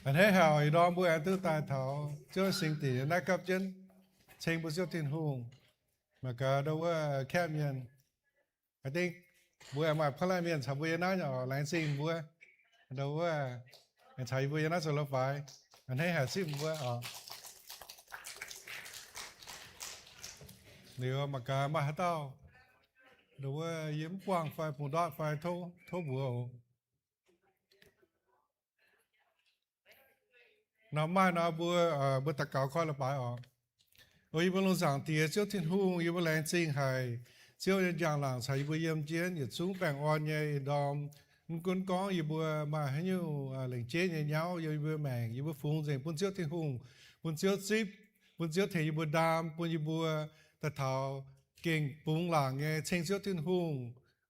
A'hneiv haic oc, ih ndorm mbuo aengx duqv daaih taux Ziouv singx dinc naaiv gapv jienv ceng mbuo Ziouv Tin-Hungh. Mangc gaax ndau wuov kaeqv mienh, I think mbuo maaih พม่า mienh caux mbuo yiem naaiv oc, laengz zingh mbuo. Ndau wuov caux yie mbuo yiem naaiv zoux leiz-baaix, a'hneiv haic zipv mbuo oc. Liuz mangc gaax maaih haaix dauh ndau wuov yie mv buangh fai bungx ndortv fai tov mbuox oc. Nor maaih nor mbuo, mbuo daux gaux koi leiz-baaix oc. O yie mbuo lungh zaangc Diex Ziouv Tin-Hungh, yie mbuo laengz zingh haic Ziouv nyei njang-laangc caux yie mbuo yiem jienv yietc zungv baengh orn nyei ndorm. Mv gunv gorngv yie mbuo maaih haaix nyungc lengc jeiv nyei nyauv yiem yie mbuo maengc, yie mbuo fungx nzengc bun Ziouv Tin-Hungh, bun Ziouv zipv, bun Ziouv tengx yie mbuo ndaam, bun yie mbuo daaih taux gengh bungx laangc nyei ceng Ziouv Tin-Hungh,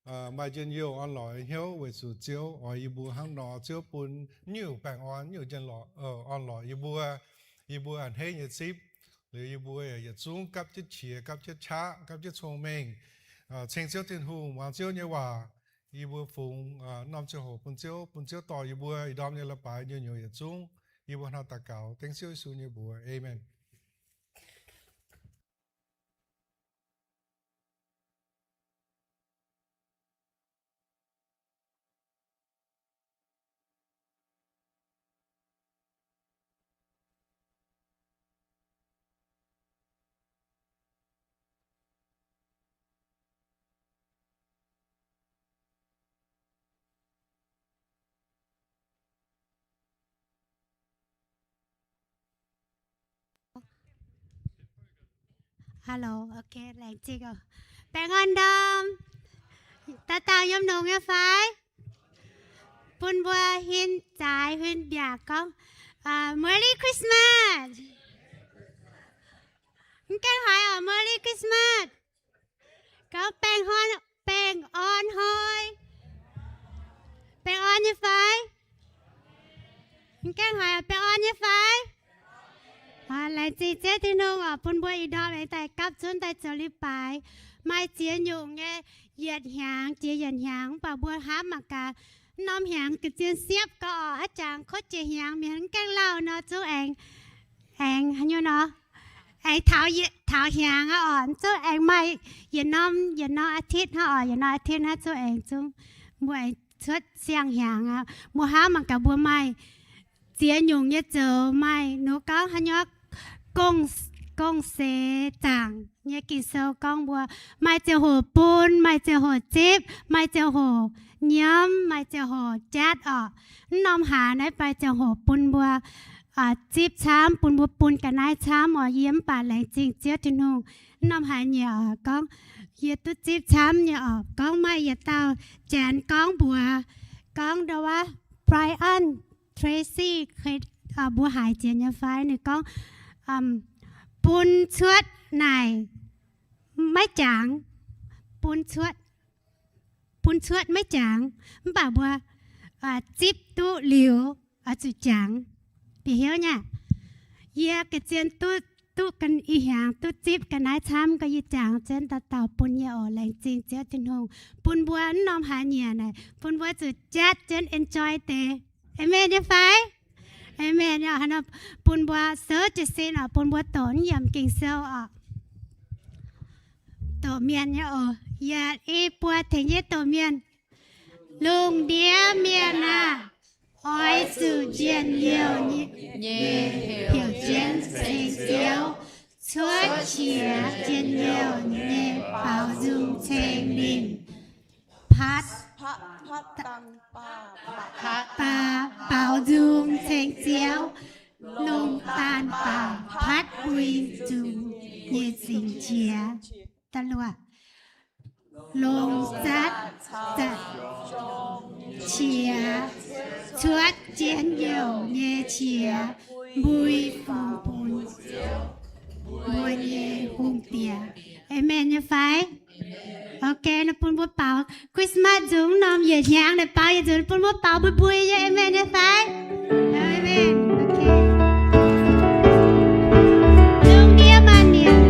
maaih njien-youh orn-lorqc hnyouv weic zuqc Ziouv oix yie mbuo hnangv nor. Ziouv bun nyungc baengh orn, nyungc njien-lorqc, orn-lorqc yie mbuo. Yie mbuo a'hneiv nyei zipv, liuz yie mbuo yaac yietc zungv gapv jienv qiex, gapv jienv qaqv, gapv jienv cong-mengh ceng Ziouv Tin-Hungh, muangx Ziouv nyei waac. Yie mbuo fungx norm ziangh hoc bun Ziouv, bun Ziouv dorh yie mbuo ih ndorm nyei leiz-baaix nyei nyungc yietc zungv. Yie mbuo hnangv daux gaux dengv Ziouv Yesu nyei mbuox. Aamen. Hello, ok, laengz zingh oc. Baengh orn ndorm. Dauh dauh yiem longx nyei fai? Bun mbuo huin zaaix huin mbiaauc gorngv, Merry Christmas. Mv gaengh haiz oc, Merry Christmas. Gorngv baengh orn, baengh orn hnoi. Baengh orn nyei fai? Mv gaengh haiz oc, baengh orn nyei fai? Laengz zingh Ziouv Tin-Hungh oc, bun mbuo ih ndorm aengx daaih gapv zunv daaih zoux leiz-baaix. Maaih ziex nyungc nyei yietc hnyangx, jiex yietc hnyangx, mv baac mbuo hnamv mangc gaax, norm hnyangx ga'zien siepv gau oc, a'jangx kotv jiex hnyangx mienh mv gaengh lauh nor zungv aengx, aengx haaix nyungc nor, aengx taux, taux hnyangx aqv oc, zungv aengx maaih yietc norm, yietc norm อาทิตย์ hnangv oc, yietc norm อาทิตย์ hnangv zungv aengx zungv, mbuo aengx cuotv siang-hnyangx aqv. Mbuo hnamv mangc gaax mbuo maaih ziex nyungc nyei zoux, maaih, ninh gorngv haaix nyungc, gong, gong seix zaangc nyei Ging-Sou gorngv mbuo maaih ziangh hoc bun, maaih ziangh hoc zipv, maaih ziangh hoc nyiemv, maaih ziangh hoc jatv oc. Mv norm hlaax naaiv maaih ziangh hoc bun mbuo zipv camv, bun mbuo bun ga'naaiv camv oc. Yie mv baac laengz zingh Ziouv Tin-Hungh, mv norm hlaax nyieqc oc, gorngv yie duqv zipv camv nyei oc. Gorngv maaih yietc dauh Janx gorngv mbuox, gorngv ndau wuov Brian Tracy, mbuo haiz jiex nyei fai? Ninh gorngv, bun cuotv naaic maiv jangx, bun cuotv, bun cuotv maiv jangx, mv baac mbuo zipv duqv liuz oix zuqc jangx. Bieqc hnyouv nyei, yie ga'zien duqv, duqv ih hnyangx duqv zipv ga'naaiv camv, gorngv yie jangx jienv dauh dauh bun nyei oc. Laengz zingh Ziouv Tin-Hungh bun mbuo mv norm hlaax nyieqc naaic, bun mbuo zuqc jatv jienv enjoy deix. Amen nyei fai? Amen. Bun mbuo souv jiez sin oc, bun mbuo doqc naaiv yiemc Ging-Sou oc. Doqc mienh nyei oc. Yietc, i, buo, tengx yie doqc mienh. Lungh ndiev mienh aah! Oix zuqc njien-youh nyei heuc jienv ceng Ziouv, cuotv qiex njien-youh nyei baaux nzung ceng ninh. Patv, patv dangh baac baaux nzung ceng Ziouv, longc daanh baac patv mbui nzung nyei zingh qiex. Da'luoqc, longc zatv, zatv qiex cuotv njien-youh nyei qiex mbui fungx bun mbuo nyei hungh diex. Amen nyei fai? Ok, naaiv bun mbuo baaux Christmas nzung norm yietc hnyangx naaic baaux yietc nzunc, bun mbuo baaux mbui-mbui nyei. Amen nyei fai? Amen. Ok. Lungh ndiev maanc mienh.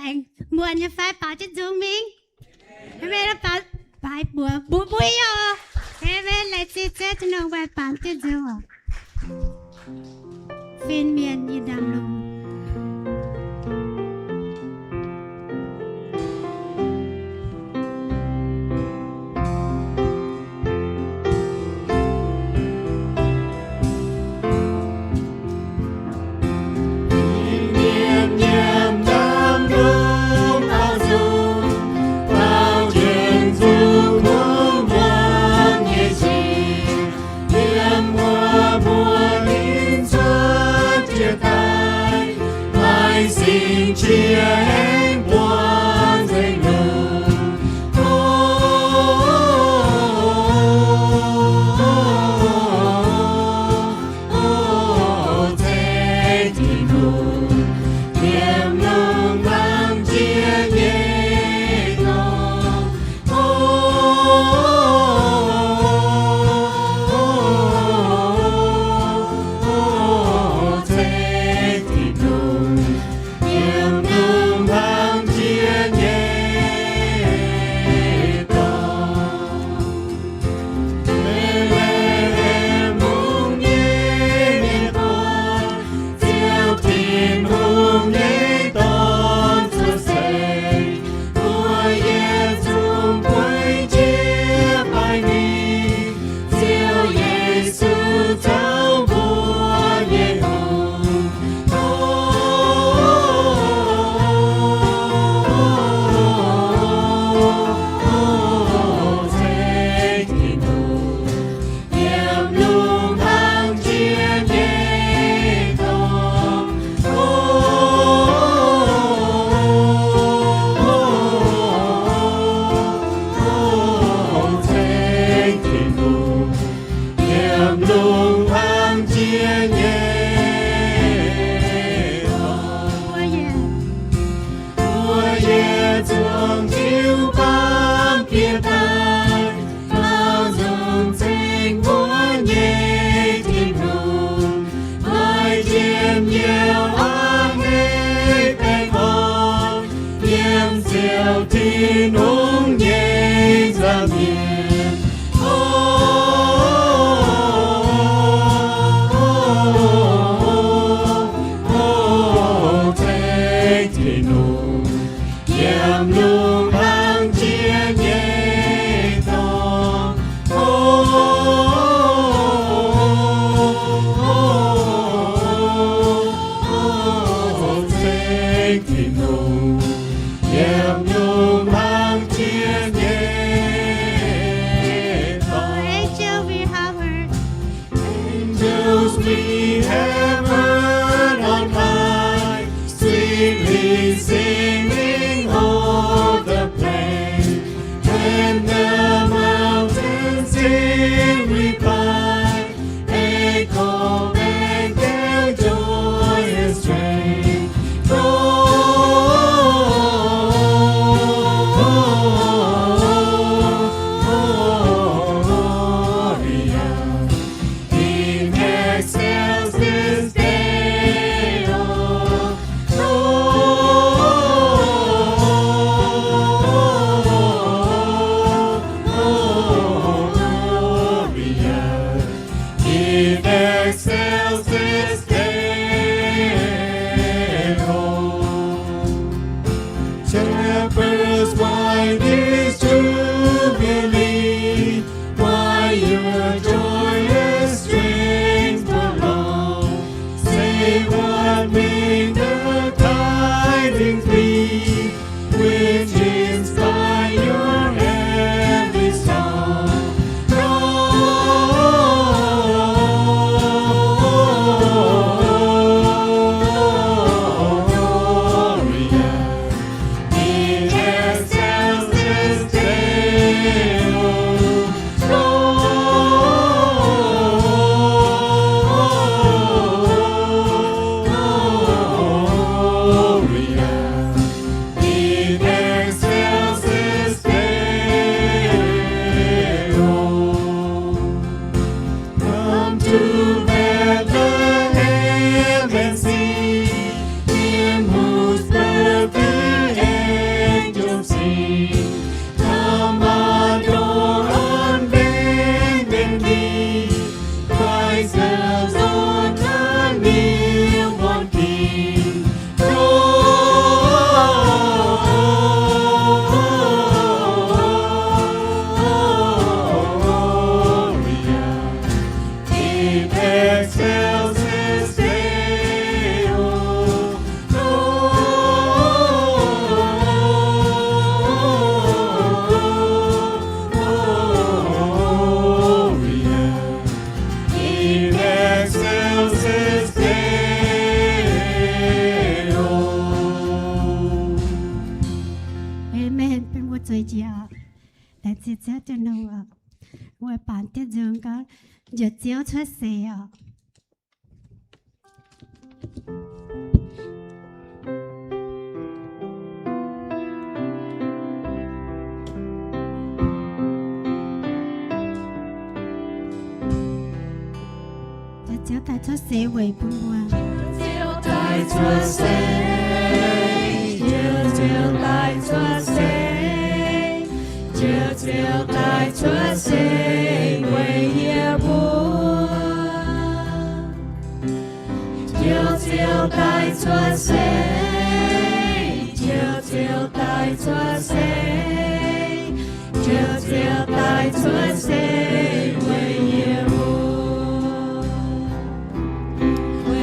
aengx muonc nyei fai baaux jienv nzung mingh? Amen. Baaux, baaux mbuox mbuo mbuo oc. Amen. Laengz zingh Ziouv Tin-Hungh, mbuo baaux jienv nzung oc. Fin-mienh nyei ndaam-lungh. Fin-mienh nyei ndaam-lungh baaux nzung, baaux jienv nzung mbuo muonc nyei sic, yiem wuov mbuo ninh cuotv jiez daaih, maaih singx qiex aengx buonv nzengc lungh. O, o, o, ceng Tin-Hungh, yiem lungh hlang jiex nyei dorngx. O, o, o, ceng Tin-Hungh, yiem lungh hlang jiex nyei dorngx. Betc^le^hem mungv nyei mienh buatc, Ziouv Tin-Hungh nyei dorn cuotv seix, mbuo yietc zungv bueix jienv baaih ninh. Ziouv Yesu zoux mbuo nyei Hungh. O, ceng Tin-Hungh, yiem lungh hlang jiex nyei dorngx. O, ceng Tin-Hungh, yiem lungh hlang jiex nyei dorngx. Mbuo yietc zungv jiu-baang bieqc daaih, baaux nzung ceng mbuo nyei Tin-Hungh, maaih njien-youh a'hneiv baengh orn, yiem Ziouv Tin-Hungh nyei nza'hmien. O, ceng Tin-Hungh, yiem lungh hlang jiex nyei dorngx. O, ceng Tin-Hungh, yiem lungh hlang jiex nyei dorngx. Angels we hover. Angels we have heard on high, sweetly singing o'er the plain. When the mountains in reply echo back their joyous strain. Gloria in excelsis Deo. Gloria in excelsis Deo. Shepherds, why this jubilee? Why your joyous strains prolong? Say, what may the tidings be which inspire your heavenly song? Gloria in excelsis zueiz jiex oc. Laengz zingh Ziouv Tin-Hungh oc. Weic baamz diuh nzung gorngv, Njoux Ziouv cuotv seix oc. Njoux Ziouv daaih cuotv seix weic bun mbuo. Njoux Ziouv daaih cuotv seix, Njoux Ziouv daaih cuotv seix, Njoux Ziouv daaih cuotv seix weic yie mbuo. Njoux Ziouv daaih cuotv seix, Njoux Ziouv daaih cuotv seix, Njoux Ziouv daaih cuotv seix weic yie mbuo.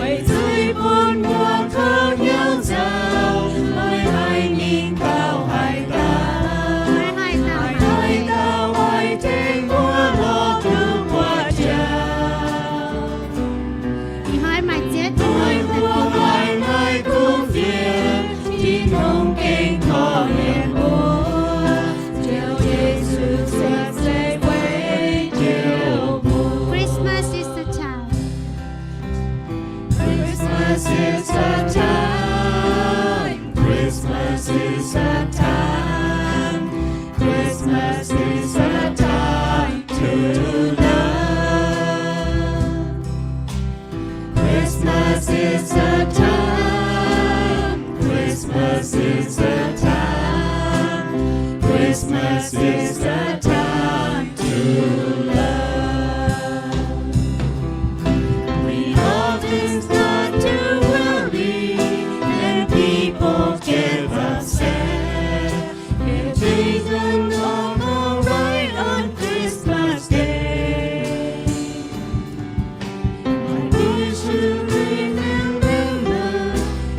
Weic zuiz bun mbuo kouv hnyouv nzauh, weic haiz mingh dauh haaix dauh, haiz haaix dauh oix tengx mbuo lorz duqv buoqv jauv. Ih hnoi maaih Ziouv Tin-Hungh daaih bun mbuo, maaih kuv fienx, Tin-Hungh gengh korv-lienh mbuo. Ziouv Yesu cuotv seix weic njoux mbuo. Christmas is the time. Christmas is the time. Christmas is the time. Christmas is the time to love. Christmas is the time. Christmas is the time. Christmas is the time to love. We ought not to worry when people get upset. It isn't all right on Christmas Day. But we should remember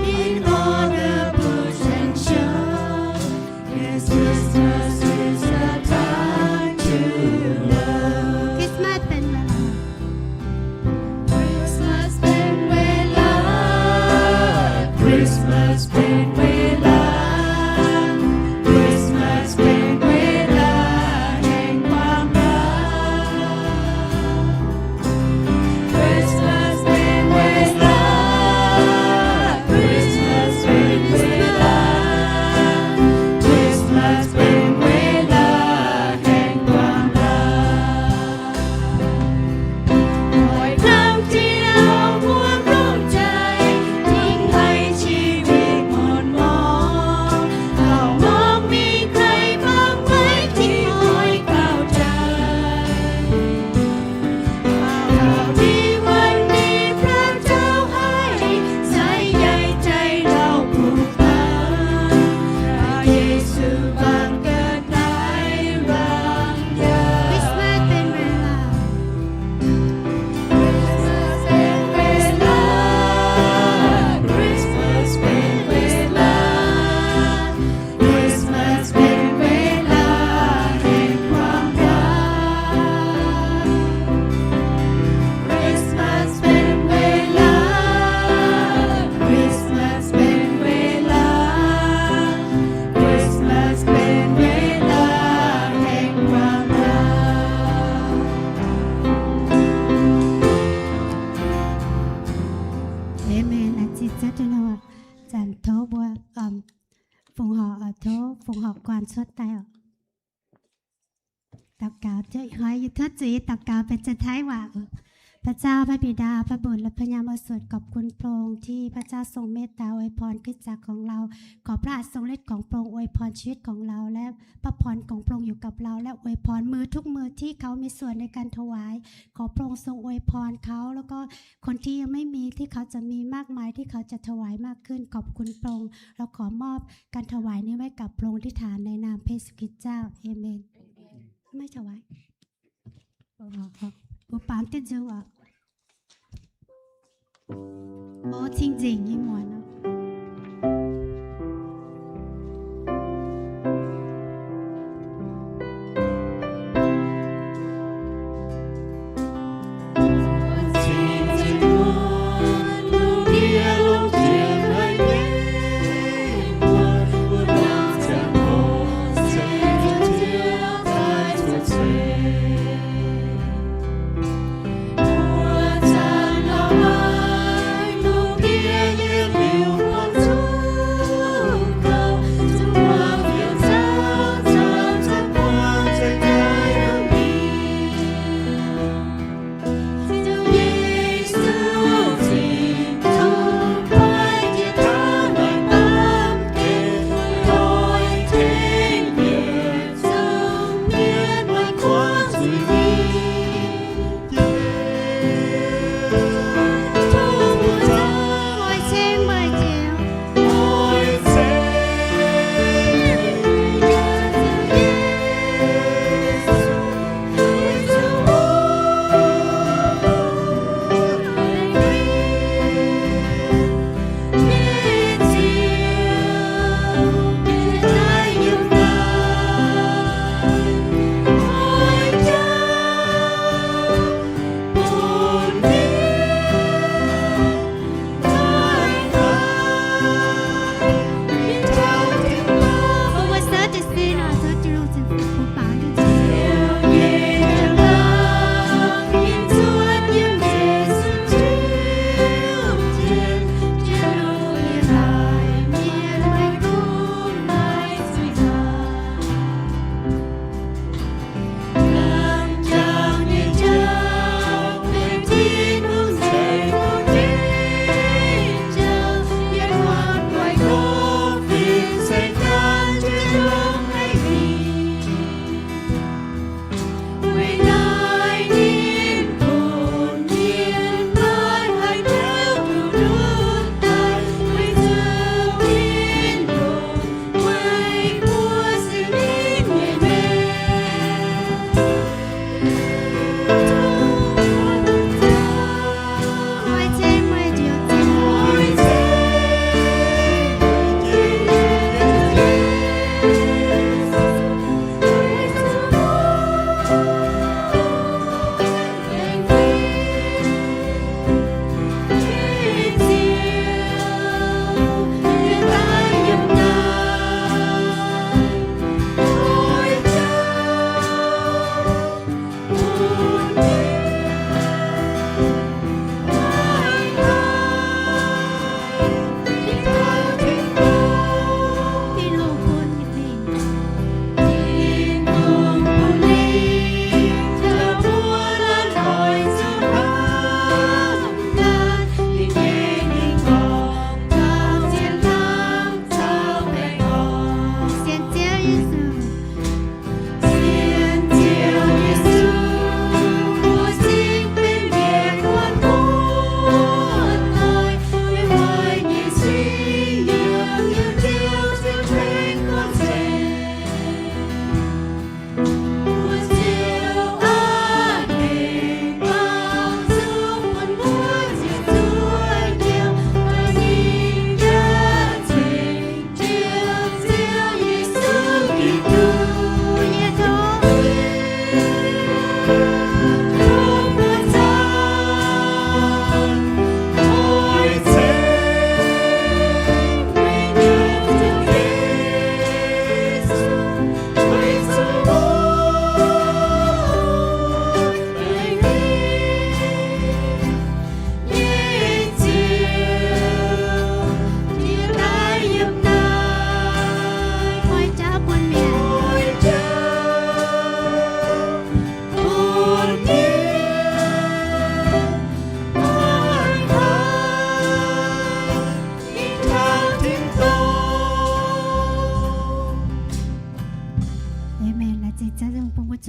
in all the bush and show, yes, Christmas is a time to love. Christmas เป็นเวลา Christmas เป็นเวลา Christmas เป็นเวลา Christmas เป็นเวลาแห่งความรัก Christmas เป็นเวลา Christmas เป็นเวลา Christmas เป็นเวลาแห่งความรัก บ่อยครั้งที่เรามัวกลุ้มใจ ทิ้งให้ชีวิตหม่นหมอง เศร้าหมอง มีใครบ้างไหมที่คอยเข้าใจ ข่าวดีวันนี้พระเจ้าให้ ใส่ใยใจเราผูกพัน พระเยซูบังเกิดในวัน Christmas เป็นเวลา Christmas เป็นเวลา Christmas เป็นเวลา Christmas เป็นเวลาแห่งความรัก Christmas เป็นเวลา Christmas เป็นเวลา Christmas เป็นเวลาแห่งความรัก Amen. Aa, zinh zaqv duqv nor, zanc tov mbuo, um, phùng họ, uh, tov phùng họ quan cuotv daaih oc. 祷告, ih hnoi yie thuotv zuiz yie 祷告 benx Janx-Taiv waac. พระเจ้า, พระบิดา, พระบุตร และพระวิญญาณบริสุทธิ์ ขอบคุณพระองค์ที่พระเจ้าทรงเมตตาอวยพรคริสตจักรของเรา ขอพระหัตถ์ทรงฤทธิ์ของพระองค์อวยพรชีวิตของเรา และพระพรของพระองค์อยู่กับเรา และอวยพรมือทุกมือที่เขามีส่วนในการถวาย ขอพระองค์ทรงอวยพรเขา แล้วก็คนที่ยังไม่มีที่เขาจะมีมากมายที่เขาจะถวายมากขึ้น ขอบคุณพระองค์ เราขอมอบการถวายนี้ไว้กับพระองค์ อธิษฐานในนามพระเยซูคริสต์เจ้า เอเมน ไม่ถวาย Mbuo baamz diuh nzung oc. Mbuo cing-nzengc nyei muonz oc.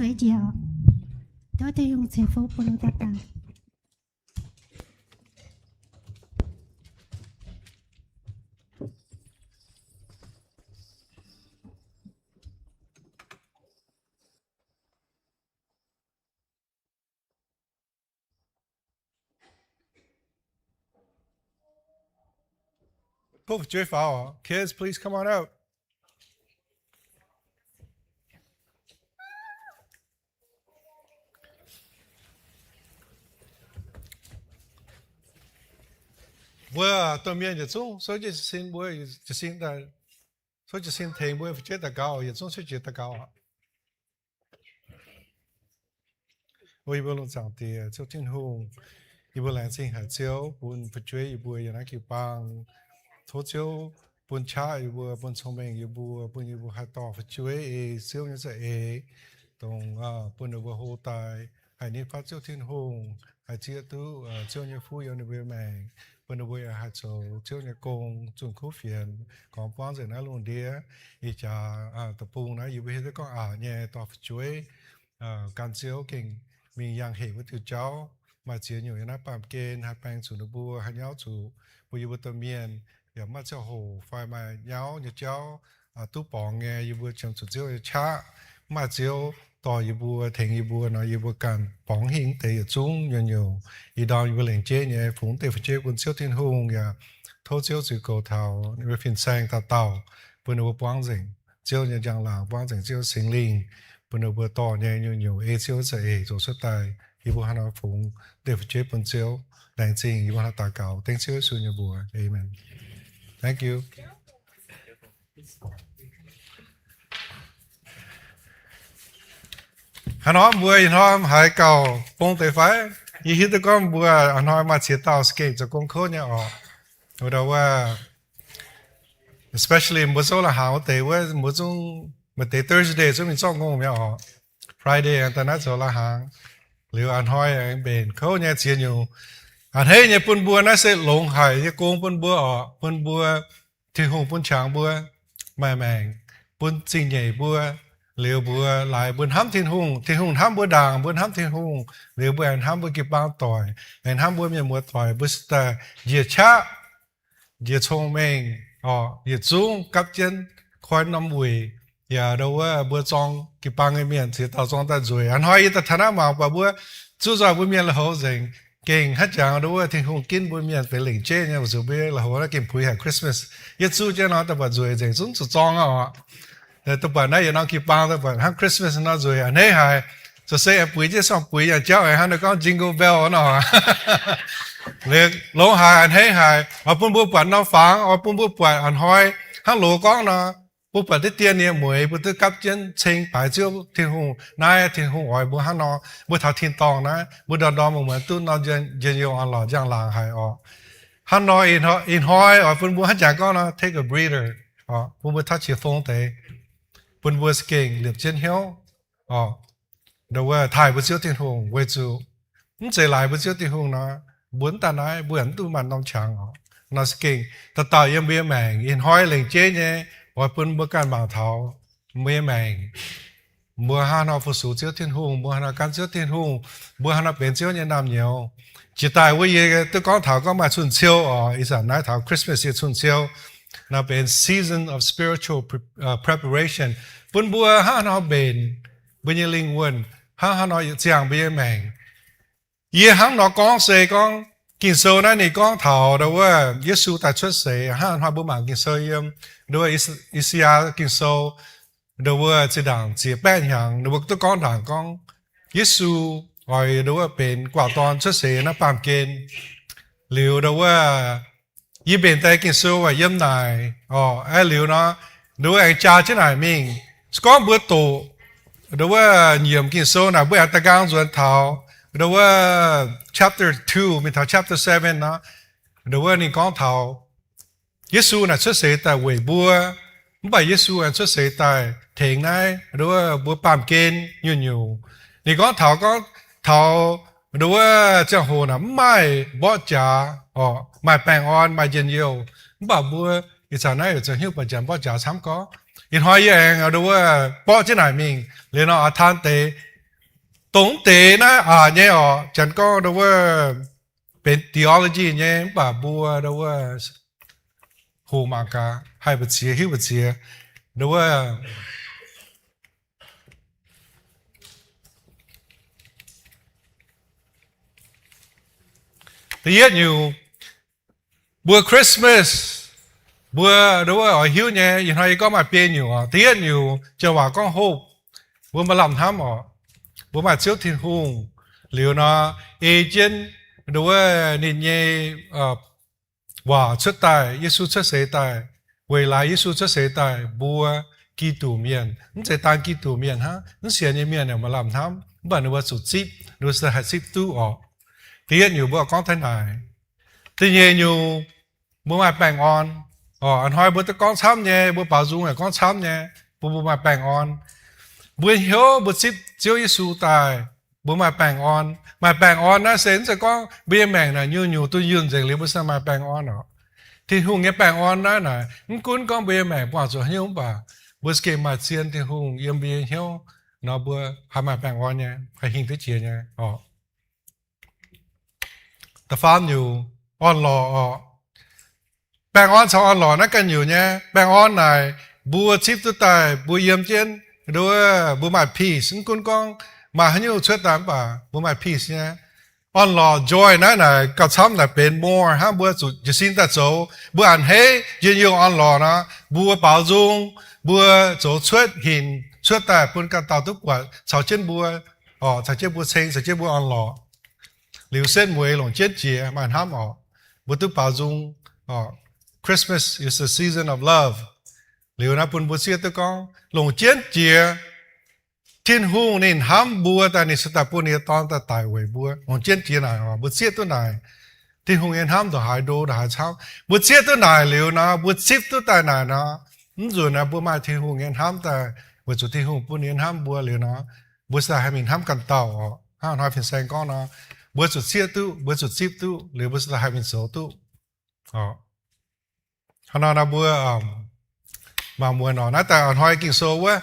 Feix njiec oc. Tov Tin-Hungh ceix fuqv bun mbuo dauh dauh. Tov fu'jueiv faaux oc. Kids, please come on out. Mbuo domh mienh yietc zungv souv jienv jiez sin, mbuo jiez sin daaih, souv jiez sin tengx mbuo fu'jueiv daux gaux, yietc zungv cuotv jiex daux gaux oc. O yie mbuo lungh zaangc Diex, Ziouv Tin-Hungh, yie mbuo laengz zingh haic Ziouv bun fu'jueiv yie mbuo yiem naaiv jiu-baang. Tov Ziouv bun qaqv yie mbuo, bun cong-mengh yie mbuo, bun yie mbuo haih dorh fu'jueiv ei Ziouv nyei za'eix, dongh bun ninh mbuo hlo daaih haih nitv fatv Ziouv Tin-Hungh, haih zieqv duqv Ziouv nyei fuqv yiem ninh mbuo maengc, bun ninh mbuo yaac haih zoux Ziouv nyei gong zunh kuv fienx, gorngv buangv nzengc naaiv lungh ndiev. Ih jaax deic-bung naaiv yie mbuo hiuv duqv gorngv aqc nyei dorh fu'jueiv gan Ziouv gengh mingh yangh hec wuov diuh jauv, maaih ziex nyungc yiem naaiv baamh gen haih baeng zuqc ninh mbuo, haih nyauv zuqc mbuo, yie mbuo domh mienh yaac maaih ziangh hoc fai maaih nyauv nyei jauv duqv borngz nyei, yie mbuo qiemx zuqc Ziouv nyei qaqv. Mv maaih Ziouv dorh yie mbuo, tengx yie mbuo nor, yie mbuo ganh borngz hingh deix yietc zungv nyungc-nyungc. Ih ndorm yie mbuo lengc jeiv nyei fungx deix fu'jueiv bun Ziouv Tin-Hungh yaac tov Ziouv ziux goux taux ninh mbuo fin-saeng dauh dauh, bun ninh mbuo buangv nzengc Ziouv nyei njang-laangc, buangv nzengc Ziouv Singx Lingh, bun ninh mbuo dorh nyei nyungc-nyungc ei Ziouv za'eix zoux cuotv daaih. Yie mbuo hnangv nor fungx deix fu'jueiv bun Ziouv, laengz zingh yie mbuo hnangv nor daux gaux dengv Ziouv Yesu nyei mbuox. Aamen. Thank you. Hnangv nor mbuo ih hnoi haiz gauh bung deix fai? Yie hiuv duqv gorngv mbuo ih hnoi maaih ziex dauh za'gengh zoux gong kouv nyei oc. Wuov dauh wuov, especially mbuo zouv la'hnaangx wuov deix wuov, mbuo zungv maaih deix Thursday zungv mingh zorqv ngongh mi'aqv oc. Friday aengx daaih naaiv zoux la'hnaangx. Liuz a'hnoi aengx mbenc kouv nyei ziex nyungc. A'hneiv nyei bun mbuo naaiv se longx haic nyei gong bun mbuo oc, bun mbuo, Tin-Hungh bun qangx mbuo, maaih maengc, bun zingh nyeic mbuo. Liuz mbuo laaix mbuo hnamv Tin-Hungh, Tin-Hungh hnamv mbuo ndaangc, mbuo hnamv Tin-Hungh, liuz mbuo aengx hnamv mbuo jiu-baang doic, aengx hnamv mbuo mienh muoz doic, mbuo se daaih njiec qaqv, njiec cong-mengh oc, yietc zungv gapv jienv koi norm wuic. Yaac ndo wuov mbuo zorng jiu-baang nyei mienh ziex dauh zorng daaih nzueic. A'hnoi yie daaih taux naaiv mangc buatc mbuo zuqc nzoih mbuo mienh lui-houx nzengc. Gengh hnangv jangx ndo wuov Tin-Hungh ginv mbuo mienh benx lengc jeiv nyei, weic zuqc mbuo lui-houx naaiv gengh puix haic Christmas. Yie zuqv jienv nor daaih buatc nzueic nzengc, zungv zuqc zorng aqv oc. Daaih buatc naaiv yietc norm jiu-baang daaih buatc hnangv Christmas nor nzueic, a'hneiv haic. Zoux se aengx buix jienv sorng-buix yangh jauv aengx hnangv naaiv gorngv Jingle Bell nor. Longx haic, a'hneiv haic. Oix bun mbuo buatc norm fangx, oix bun mbuo buatc a'hnoi hnangv loz gorngv nor, mbuo buatc diqv dien nyei mueix mbuo duqv gapv jienv ceng baaix Ziouv Tin-Hungh. Naaiv Tin-Hungh oix mbuo hnangv nor, mbuo taux tin-dorngh naaiv mbuo ndorm-ndorm muonz-muonz duqv norm njien-youh orn-lorqc njang-laangc haic oc. Hnangv nor ih hnoi oix bun mbuo hnangv jangx gorngv nor take a breather oc, bun mbuo tauv qiex fong deix, bun mbuo za'gengh liepc jienv hnyouv oc, ndo wuov taaih mbuo Ziouv Tin-Hungh, weic zuqc mv zeiz laaix mbuo Ziouv Tin-Hungh nor, mbuo mv daaih naaiv mbuo yaac mv duqv maaih norm qangx oc. Nor za'gengh dauh dauh yiem mbuo nyei maengc ih hnoi lengc jeiv nyei, oix bun mbuo ganh mangc taux mbuo nyei maengc, mbuo hnangv haaix nor fu-sux Ziouv Tin-Hungh, mbuo hnangv haaix nor gan Ziouv Tin-Hungh, mbuo hnangv haaix nor benx Ziouv nyei naamh nyouz. Jiex daaih wuov yie duqv gorngv taux gorngv maaih cun-ciou oc, ih zanc naaiv taux Christmas yie cun-ciou, naaiv benx season of spiritual pre-, uh, preparation, bun mbuo hnangv haaix nor mbenc mbuo nyei lingh wuonh, hnangv haaix nor ziangh mbuo nyei maengc. Yie hnangv nor gorngv se gorngv Ging-Sou naaiv ninh gorngv taux ndo wuov Yesu daaih cuotv seix, hnangv haaix nor mbuo mangc Ging-Sou yiem ndo wuov I^saa, I^saa^yaa Ging-Sou, ndo wuov zinh ndaangc ziepc baeqv hnyangx, ninh mbuo duqv gorngv ndaangc gorngv Yesu oix ndo wuov benx guaax dorn cuotv seix naaiv baamh gen. Liuz ndo wuov yie mbenc deix Ging-Sou waac yiem naaic oc, aa liuz nor, ndo wuov aengx jaa jienv naaic mingh. Se gorngv mbuo doqc ndo wuov nyiemc Ging-Sou naaic, mbuo aengx da'nqaang nzuonx taux ndo wuov chapter two mingh taux chapter seven nor, ndo wuov ninh gorngv taux Yesu naaic cuotv seix daaih weic mbuo, mv baac Yesu aengx cuotv seix daaih tengx naaiv ndo wuov mbuo baamh gen nyungc-nyungc. Ninh gorngv taux, gorngv taux ndo wuov ziangh hoc naaic mv maaih mborqv jaax oc, maaih baengh orn, maaih njien-youh, mv baac mbuo ih zanc naaiv yaac zoux hnyouv buatc janx mborqv jaax camv gorngv. Ih hnoi yie aengx ndo wuov mborqv jienv naaic mingh liuz nor, aa, taan deix Dongh mv deix naaiv aqc nyei orqc, janx gorngv ndo wuov benx theology nyei, mv baac mbuo ndo wuov hoqc mangc gaax, haih mbu'ziex hiuv mbu'ziex ndo wuov. Da'yietv nyungc, mbuo Christmas, mbuo ndo wuov oix hiuv nyei, ih hnoi yie gorngv maaih biei nyungc oc. Da'yietv nyungc, janx waac gorngv hope. Mbuo maaih lamh hnamv orqc. Mbuo maaih Ziouv Tin-Hungh. Liuz nor, ei jienv ndo wuov ninh nyei waac cuotv daaih, Yesu cuotv seix daaih, weic laaix Yesu cuotv seix daaih, mbuo Giduc mienh, mv zeiz daan Giduc mienh hnangv, mv sienx nyei mienh yaac maaih lamh hnamv, mv baac ninh mbuo zuqc zipv, ninh mbuo se haih zipv duqv orqc. Da'yietv nyungc mbuo gorngv taux naaic. Da'nyeic nyungc, mbuo maaih baengh orn. Orqc, a'hnoi mbuo duqv gorngv camv nyei, mbuo baaux nzung yaac gorngv camv nyei, bun mbuo maaih baengh orn. Mbuo hnyouv mbuo zipv Ziouv Yesu daaih, mbuo maaih baengh orn. Maaih baengh orn naaiv se mv zeiz gorngv mbuo nyei maengc naaic nyungc-nyungc dunh yunh nzengc liuz mbuo se maaih baengh orn orqc. Tin-Hungh nyei baengh orn naaiv naaic, mv gunv gorngv mbuo nyei maengc buangh zuqc haaix nyungc mv baac, mbuo za'gengh maaih zien Tin-Hungh yiem mbuo nyei hnyouv nor, mbuo haih maaih baengh orn nyei, haih hingh duqv jiex nyei orqc. Da'faam nyungc, orn-lorqc orqc. Baengh orn caux orn-lorqc naaiv ganh nyungc nyei. Baengh orn naaic, mbuo zipv duqv daaih, mbuo yiem jienv, ndo wuov, mbuo maaih peace, mv gunv gorngv maaih haaix nyungc cuotv daaih mv baac mbuo maaih peace nyei. Orn-lorqc, joy, naaiv naaic gauh camv naaic benx more hnangv, mbuo zuqc jiez sin daaih zoux. Mbuo a'hneiv njien-youh orn-lorqc nor, mbuo baaux nzung, mbuo zoux cuotv hinc cuotv daaih bun ganh dauh duqv buatc, caux jienv mbuo, orqc, caux jienv mbuo ceng, caux jienv mbuo orn-lorqc. Liuz setv mueiz longc jienv jiex maaih hnamv orqc. Mbuo duqv baaux nzung, orqc, Christmas is the season of love. Liuz naaiv bun mbuo zieqv duqv gorngv longc jienv jiex, Tin-Hungh ninh hnamv mbuo daaih, ninh se daaih bun ninh nyei Dorn daaih daic weic mbuo. Longc jienv jiex naaic, mbuo zieqv duqv naaic Tin-Hungh nyei hnamv ndongc haaix ndo ndongc haaix camv. Mbuo zieqv duqv naaic liuz nor, mbuo zipv duqv daaih naaic nor, mv nzunc naaiv mbuo maaih Tin-Hungh nyei hnamv daaih, weic zuqc Tin-Hungh bun ninh nyei hnamv mbuo liuz nor, mbuo se daaih haih mingh hnamv ganh dauh orqc. Hnangv hnoi fin-saeng gorngv nor, mbuo zuqc zieqv duqv, mbuo zuqc zipv duqv liuz mbuo se daaih haih mingh zoux duqv. Hnangv nor naaiv mbuo mangc muonz orqc, naaiv daaih a'hnoi Ging-Sou wuov.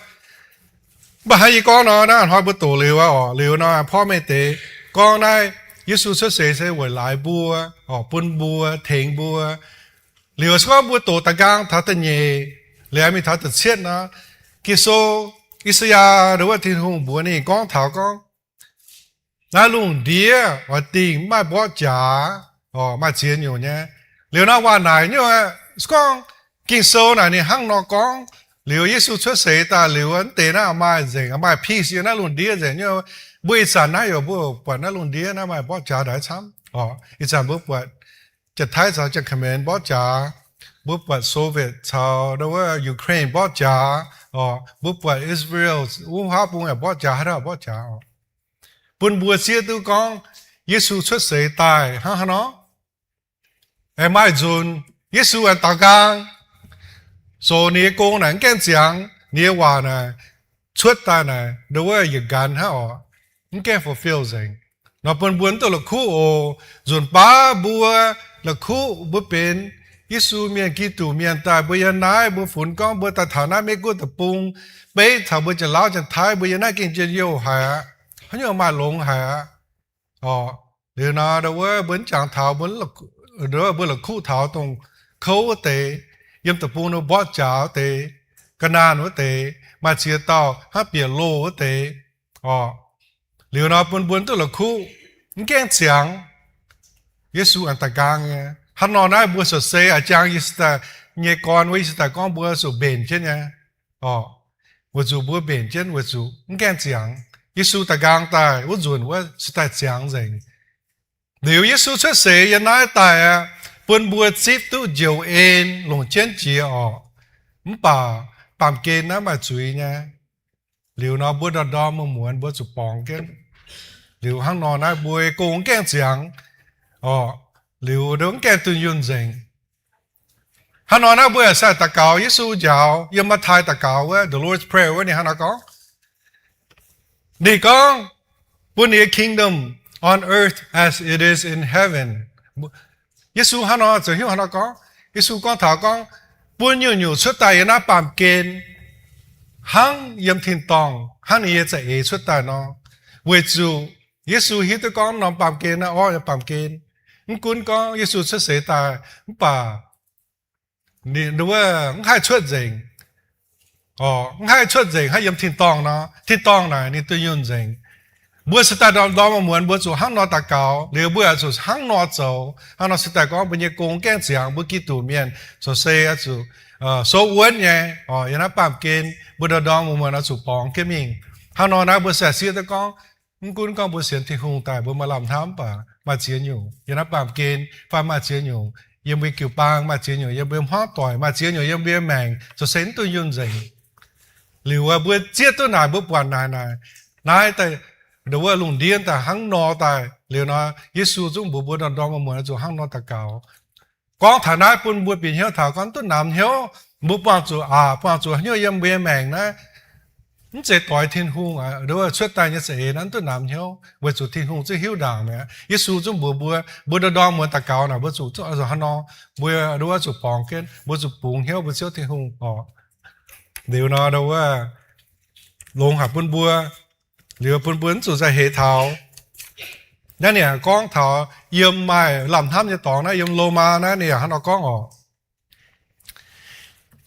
Mv baac hnangv yie gorngv nor, naaiv a'hnoi mbuo doqc liuz aqv orqc. Liuz nor porv mengh deix gorngv naaiv Yesu cuotv seix se weic laaix mbuo orqc, bun mbuo, tengx mbuo. Liuz se gorngv mbuo doqc da'nqaang taux da'nyeic liuz mingh taux da'cietv nor, Ging-Sou, I^saa^yaa, ndo wuov, Tin-Hungh mbuox ninh gorngv taux gorngv naaiv lungh ndiev oix dingh mv maaih mborqv jaax, orqc, maaih ziex nyungc nyei. Liuz naaiv waac naaic nyungc, se gorngv Ging-Sou naaic ninh hnangv nor gorngv, liuz Yesu cuotv seix daaih liuz, mv deix naaiv maaih nzengc, maaih peace yiem naaiv lungh ndiev nzengc nyungc. Mbuo ih zanc naaiv yaac mbuo buatc naaiv lungh ndiev naaiv maaih mborqv jaax ndaaix camv, orqc. Ih zanc mbuo buatc Janx-Taiv caux Janx-Khmer mborqv jaax, mbuo buatc Soviet caux ndo wuov Ukraine mborqv jaax, orqc, mbuo buatc Israel wuov haav bung yaac mborqv jaax, haaix dauh mborqv jaax orqc. Bun mbuo zieqv duqv gorngv Yesu cuotv seix daaih hnangv haaix nor, aengx maaih nzunc Yesu aengx daaux nqaang, zoux ninh nyei gong naaic mv gaengh ziangx, ninh nyei waac naaic cuotv daaih naaic ndo wuov yietc nqanx hnangv orqc, mv gaengh fulfill nzengc. Nor bun mbuo mv duqv la'kuqv oc. Nzunc baav mbuo la'kuqv mbuo benx Yesu mienh, Giduc mienh daaih, mbuo yiem naaiv mbuo funx gorngv mbuo daaih taux naaiv Meiv Guoqv deic-bung, beiv taux mbuo Janx-Lauv Janx-Taiv, mbuo yiem naaiv gengh njien-youh haic aqv, haaix nyungc maaih longx haic aqv. Orqc, liuz nor ndo wuov mbuo mv jangx taux mbuo, mbuo la'kuqv taux dongh kouv wuov deix, yiem deic-bung nor mborqv jaax wuov deix, ga'naanh wuov deix, maaih ziex dauh hnangv bieqc loh wuov deix. Orqc, liuz nor bun mbuo duqv la'kuqv, mv gaengh ziangx. Yesu aengx daaux nqaang nyei. Hnangv nor naaiv mbuo se se a'jang yie se daaih nyei gorn wuov, yie se daaih gorngv mbuo zuqc mbenc jienv nyei. Orqc, weic zuqc mbuo mbenc jienv weic zuqc mv gaengh ziangx. Yesu daaux nqaang daaih wuov nzunc wuov se daaih ziangx nzengc. Liuz Yesu cuotv seix yiem naaiv daaih aqv, bun mbuo zipv duqv njoux en longc jienv jiex orqc. Mv baac baamh gen naaiv maaih zuiz nyei. Liuz nor mbuo ndorm ndorm muonz muonz mbuo zuqc borngz jienv. Liuz hnangv nor naaiv mbuo gong mv gaengh ziangx orqc. Liuz ndo mv gaengh dunh yunh nzengc. Hnangv nor naaiv mbuo yaac sai daux gaux Yesu njaaux, yiem Matv^tai daux gaux wuov, the Lord's Prayer wuov, ninh hnangv nor gorngv. Ninh gorngv, bun ninh nyei kingdom on earth as it is in heaven. Yesu hnangv nor ziouc hiuv hnangv nor gorngv. Yesu gorngv taux gorngv, bun nyungc-nyungc cuotv daaih yiem naaiv baamh gen hnangv yiem tin-dorngh, hnangv ninh nyei za'eix cuotv daaih nor. Weic zuqc Yesu hiuv duqv gorngv norm baamh gen naaiv orqv nyei baamh gen. Mv gunv gorngv Yesu cuotv seix daaih mv baac ninh wuov mv haih cuotv nzengc. Mv haih cuotv nzengc, haih yiem tin-dorngh nor, tin-dorngh naaic ninh dunh yunh nzengc. Mbuo se daaih ndorm ndorm muonz muonz mbuo zuqc hnangv nor daux gaux, liuz mbuo yaac zuqc hnangv nor zoux. Hnangv nor se daaih gorngv mbuo nyei gong gaengh ziangx, mbuo Giduc mienh zoux se oix zuqc souv wuonv nyei. Yiem naaiv baamh gen mbuo ndorm ndorm muonz muonz oix zuqc borngz jienv mingh. Hnangv nor naaiv mbuo se sieqv duqv gorngv, mv gunv gorngv mbuo sienx Tin-Hungh daaih mbuo maaih lamh hnamv mv baac maaih ziex nyungc yiem naaiv baamh gen fai maaih ziex nyungc yiem mbuo jiu-baang, maaih ziex nyungc yiem mbuo hmuangv doic, maaih ziex nyungc yiem mbuo maengc, zoux se mv dunh yunh nzengc. Liuz mbuo zieqv duqv naaic, mbuo buatc naaic naaic, naaiv daaih ndongc wuov lungh ndiev daaih hnangv nor daaih. Liuz nor Yesu zungv mbuox mbuo ndorm ndorm muonz muonz zuqc hnangv nor daux gaux. Gorngv taux naaiv bun mbuo bieqc hnyouv taux gorngv duqv namx hnyouv, mbuo buangh zuqc aqc, buangh zuqc hnyouv yiem mbuo nyei maengc naaiv, mv zeiz doix Tin-Hungh aqv. Ndongc wuov cuotv daaih nyei za'eix naaiv mv duqv namx hnyouv weic zuqc Tin-Hungh zungv hiuv ndaangc mi'aqv. Yesu zungv mbuox mbuo, mbuo ndorm ndorm muonz daux gaux naaic mbuo zuqc zuqc hnangv nor, mbuo ndongc wuov zuqc borngz jienv, mbuo zuqc bungx hnyouv mbuo Ziouv Tin-Hungh oc. Liuz nor ndongc wuov longx haic bun mbuo. Liuz bun mbuo mv zuqc nzauh heix taux. Naaiv ninh gorngv taux yiem maaih lamh hnamv nyei dorngx naaiv, yiem Lomaa naaiv ninh yaac hnangv nor gorngv oc.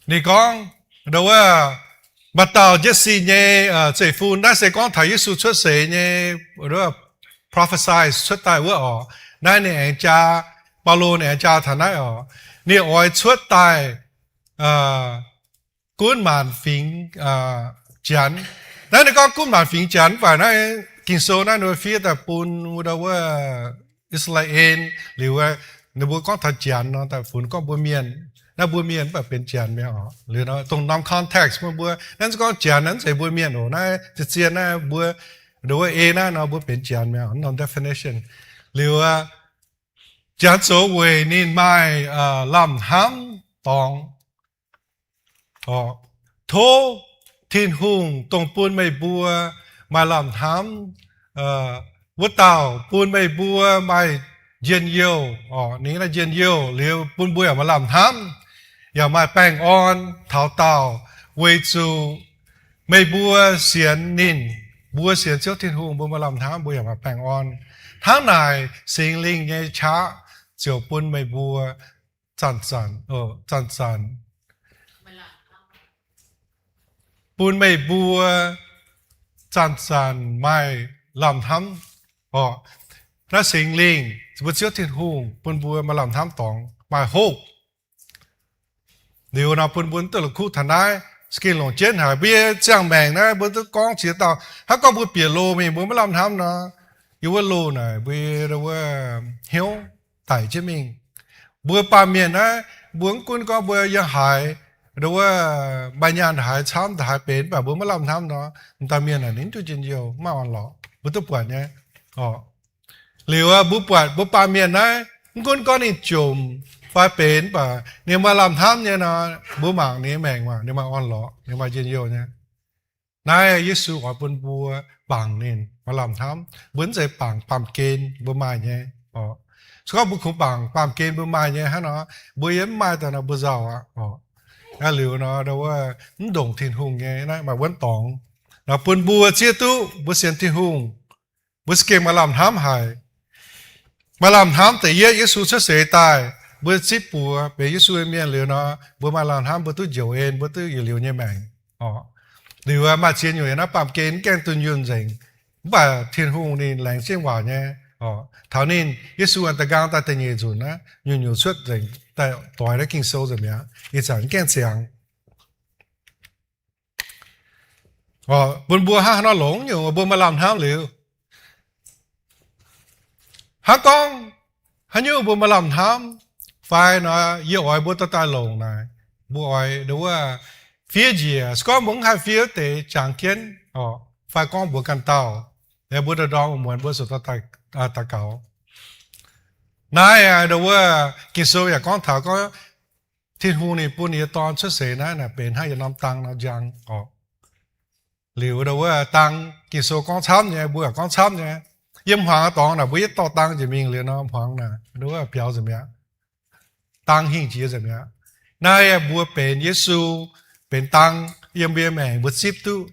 Ninh gorngv ndongc wuov maaih dauh Jetc Sih nyei zeiv-fun, naaiv se gorngv taux Yesu cuotv seix nyei prophecy cuotv daaih wuov oc. Naaiv ninh aengx jaa, Baulo ninh aengx jaa taux naaiv oc. Ninh oix cuotv daaih gunv maanc fingx Janx. Naaiv ninh gorngv gunv maanc fingx Janx mv baac naaiv Ging-Sou naaiv ninh fiev daaih bun wuov ndongc wuov I^saa^laa^en. Liuz ninh mbuo gorngv taux Janx nor daaih funx gorngv mbuo mienh. Naaiv mbuo mienh mv baac benx Janx mi'aqv oc. Liuz nor dongh norm context bun mbuo, naaiv gorngv Janx naaiv mv zeiz mbuo mienh oc. Naaiv zien-zien naaiv mbuo ndongc wuov ei naaiv nor mbuo benx Janx mi'aqv, norm definition. Liuz Janx zoux weic ninh maaih lamh hnamv dorngx. Tov Tin-Hungh dongh bun meih mbuo maaih lamh hnamv wuov dauh bun meih mbuo maaih njien-youh oc. Ninh naaiv njien-youh liuz bun mbuo yaac maaih lamh hnamv, yaac maaih baengh orn taux daauh, weic zuqc meih mbuo sienx ninh. Mbuo sienx Ziouv Tin-Hungh mbuo maaih lamh hnamv, mbuo yaac maaih baengh orn. Hnangv naaic Singx Lingh nyei qaqv ziouc bun meih mbuo zanc-zanc, zanc-zanc bun meih mbuo zanc-zanc maaih lamh hnamv oc. Naaiv Singx Lingh, mbuo Ziouv Tin-Hungh bun mbuo maaih lamh hnamv dorngx, maaih hope. Liuz nor bun mbuo duqv la'kuqv taux naaiv, za'gengh longc jienv haic. Mbuo nyei ziangh maengc naaiv mbuo duqv gorngv ziex dauh, hnangv gorngv mbuo bieqc loh mingh mbuo maiv lamh hnamv nor, yiem wuov loh naaic mbuo wuov hnyouv daic jienv mingh. Mbuo baamh mienh naaiv, mbuo mv gunv gorngv mbuo yiem haaix, ndongc wuov maaih nyaanh haaix camv haaix benx, mv baac mbuo maiv lamh hnamv nor, m'daaih mienh naaic ninh mv duqv njien-youh, mv maaih orn-lorqc. Mbuo duqv buatc nyei. Liuz mbuo buatc mbuo baamh mienh naaiv, mv gunv gorngv ninh jomc fai benx, mv baac ninh maaih lamh hnamv nyei nor, mbuo mangc ninh nyei maengc waac, ninh maaih orn-lorqc, ninh maaih njien-youh nyei. Naaiv Yesu oix bun mbuo bangc ninh maaih lamh hnamv. Mbuo mv zeiz bangc baamh gen mbuo maaih nyei. Se gorngv mbuo kungx bangc baamh gen mbuo maaih nyei hnangv nor, mbuo yiem mv maaih daaih nor mbuo nzauh aqv. Liuz nor, mv ndongc Tin-Hungh nyei naaiv maaih wuonv dorngx. Nor bun mbuo zieqv duqv mbuo sienx Tin-Hungh, mbuo za'gengh maaih lamh hnamv haic. Maaih lamh hnamv da'yietv Yesu cuotv seix daaih, mbuo zipv buoz benx Yesu nyei mienh liuz nor, mbuo maaih lamh hnamv mbuo duqv njoux en, mbuo duqv yietc liuz nyei maengc. Liuz maaih ziex nyungc yiem naaiv baamh gen mv gaengh dunh yunh nzengc, mv baac Tin-Hungh ninh laengz zingh waac nyei. Taux ninh Yesu da'nqaang daaih da'nyeic nzunc naaiv, nyungc-nyungc cuotv nzengc daaih doix naaiv Ging-Sou nzengc mi'aqv. Ih zanc mv gaengh ziangx bun mbuo hnangv haaix nor longx nyungc mbuo maaih lamh hnamv liuz. Hnangv gorngv haaix nyungc mbuo maaih lamh hnamv fai nor, yie oix mbuo dorh daaih longc naaic, mbuo oix ndongc wuov fiev njiec. Se gorngv mbuo mv haih fiev deix jangx jienv, fai gorngv mbuox ganh dauh, mbuo ndorm-ndorm muonz mbuo zuqc daux gaux. Naaiv ndongc wuov Ging-Sou yaac gorngv taux gorngv Tin-Hungh ninh bun ninh nyei Dorn cuotv seix naaiv, naaic benx hnangv yietc norm dang nor njang oc. Liuz ndongc wuov dang, Ging-Sou gorngv camv nyei, mbuo yaac gorngv camv nyei. Yiem hmuangx dorngx naaic mbuo yietv dorh dang njiec mingh liuz nor, hmuangx naaic ndongc wuov biaux nzengc mi'aqv. Dang hingh jiex nzengc mi'aqv. Naaiv mbuo benx Yesu, benx dang yiem mbuo nyei maengc, mbuo zipv duqv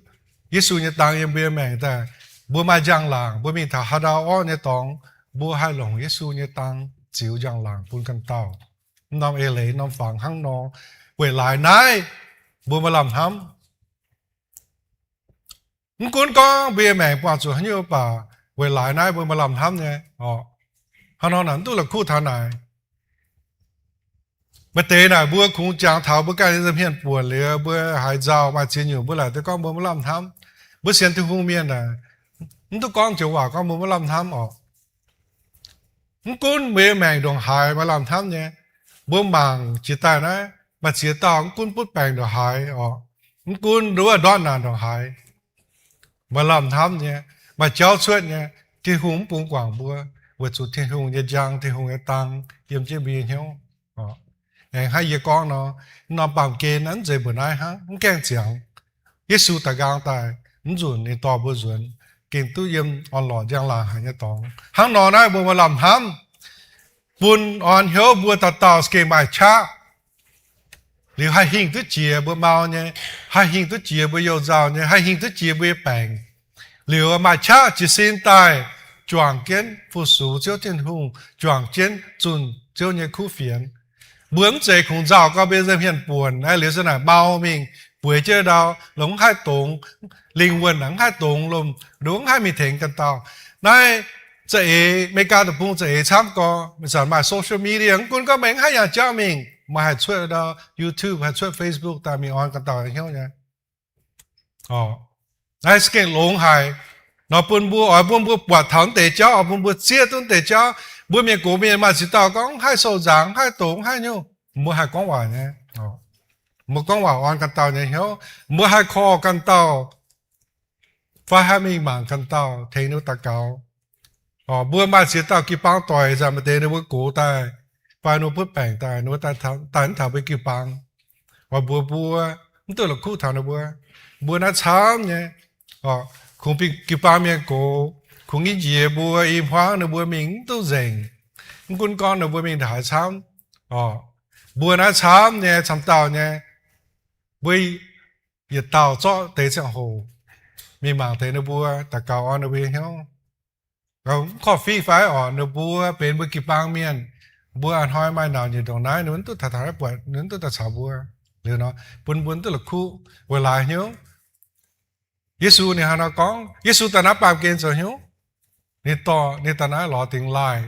Yesu nyei dang yiem mbuo nyei maengc daaih, mbuo maaih njang-laangc, mbuo mingh taux haaix ndau orqv nyei dorngx, mbuo haih longc Yesu nyei dang ziux njang-laangc bun ganh dauh. Norm eix leiz norm fangx hnangv nor. Weic laaix naaiv mbuo maaih lamh hnamv. Mv gunv gorngv mbuo nyei maengc buangh zuqc haaix nyungc mv baac weic laaix naaiv mbuo maaih lamh hnamv nyei oc. Hnangv nor naaic mv duqv la'kuqv taux naaic. Maaih deix naaic mbuo kungx jangx taux mbuo ganh nyei nza'hmien buonc liuz, mbuo haaix nzauh maaih ziex nyungc mbuo laaic duqv gorngv mbuo maiv lamh hnamv. Mbuo sienx Tin-Hungh mienh naaic, mv duqv gorngv joux waac gorngv mbuo maiv lamh hnamv oc. Mv gunv mbuo nyei maengc ndongc haaix maaih lamh hnamv nyei. Mbuo mangc jiex daaih naaiv maaih ziex dauh mv gunv butv baengc ndongc haaix oc, mv gunv nduov ndortv naanc ndongc haaix, maaih lamh hnamv nyei, maaih jauv cuotv nyei. Tin-Hungh mv bungx guangc mbuo, weic zuqc Tin-Hungh nyei njang, Tin-Hungh nyei dang yiem jienv mbuo nyei hnyouv. Aengx hnangv yie gorngv nor, norm baamh gen naaiv mv zeiz mbuo naaiv hnangv, mv gaengh ziangx. Yesu daaih nqaang daaih, mv nzunc ninh dorh mbuo nzuonx, gengh duqv yiem orn-lorqc njang-laangc haic nyei dorngx. Hnangv nor naaiv mbuo maaih lamh hnamv, bun orn hnyouv mbuo dauh dauh gengh maaih qaqv. Liuz haih hingh duqv jiex mbuo mau nyei, haih hingh duqv jiex mbuo youh nzauh nyei, haih hingh duqv jiex mbuo nyei baengc. Liuz maaih qaqv jiez sin daaih juangc jienv fu-sux Ziouv Tin-Hungh, juangc jienv zunh Ziouv nyei kuv fienx. Mbuo mv zeiz kungx nzauh gau mbuo nza'hmien buonc naaiv liuz se naaic mau mingh bueix jienv ndau, longc mv haih dongz, lingh wuonh mv haih dongz lomh, nduov mv haih mingh tengx ganh dauh. Naaiv za'eix, America deic-bung za'eix camv gorx, mingh zanc maaih social media, mv gunv gorngv meih mv haih yangh jauv mingh, meih haih cuotv ndau YouTube, haih cuotv Facebook daaih mingh orn ganh dauh hnyouv nyei. Naaiv se gengh longx haic. Nor bun mbuo oix bun mbuo buatc taux naaiv deix jauv, oix bun mbuo zieqv duqv naaiv deix jauv. Mbuo mienh gox mienh maaih ziex dauh gorngv mv haih sou nzaangc, mv haih doqc, mv haih nyungc, mbuo haih gorngv waac nyei. Mbuo gorngv waac orn ganh dauh nyei hnyouv, mbuo haih korv ganh dauh fai haih mingh mangc ganh dauh tengx ninh mbuo daux gaux. Mbuo maaih ziex dauh jiu-baang doic, zanc maaih deix ninh mbuo gox daaih fai ninh mbuo butv baengc daaih, ninh mbuo daaih mv taux mbuo jiu-baang. Oix mbuox mbuo, mv duqv la'kuqv taux ninh mbuo. Mbuo naaiv camv nyei, kungx jiu-baang mienh gox, kungx i njiec mbuo i hmuangv ninh mbuo mingh mv duqv nzengc. Mv gunv gorngv ninh mbuo mingh ndongc haaix camv, mbuo naaiv camv nyei, camv dauh nyei, mbuo yietc dauh zorqv deix ziangh hoc mingh mangc deix ninh mbuo, daux gaux orn ninh mbuo nyei hnyouv. Mv korv-fiqv fai orqc, ninh mbuo benx mbuo jiu-baang mienh, mbuo a'hnoi maaih nauc nyungc ndongc naaiv ninh mbuo mv duqv taux, taux naaiv buatc ninh mbuo mv duqv daaih caux mbuo. Liuz nor bun mbuo mv duqv la'kuqv weic laaix hnyouv. Yesu ninh haaix nor gorngv? Yesu daaih naaiv baamh gen zoux hnyouv, ninh dorh, ninh daaih naaiv lorz dingx laaih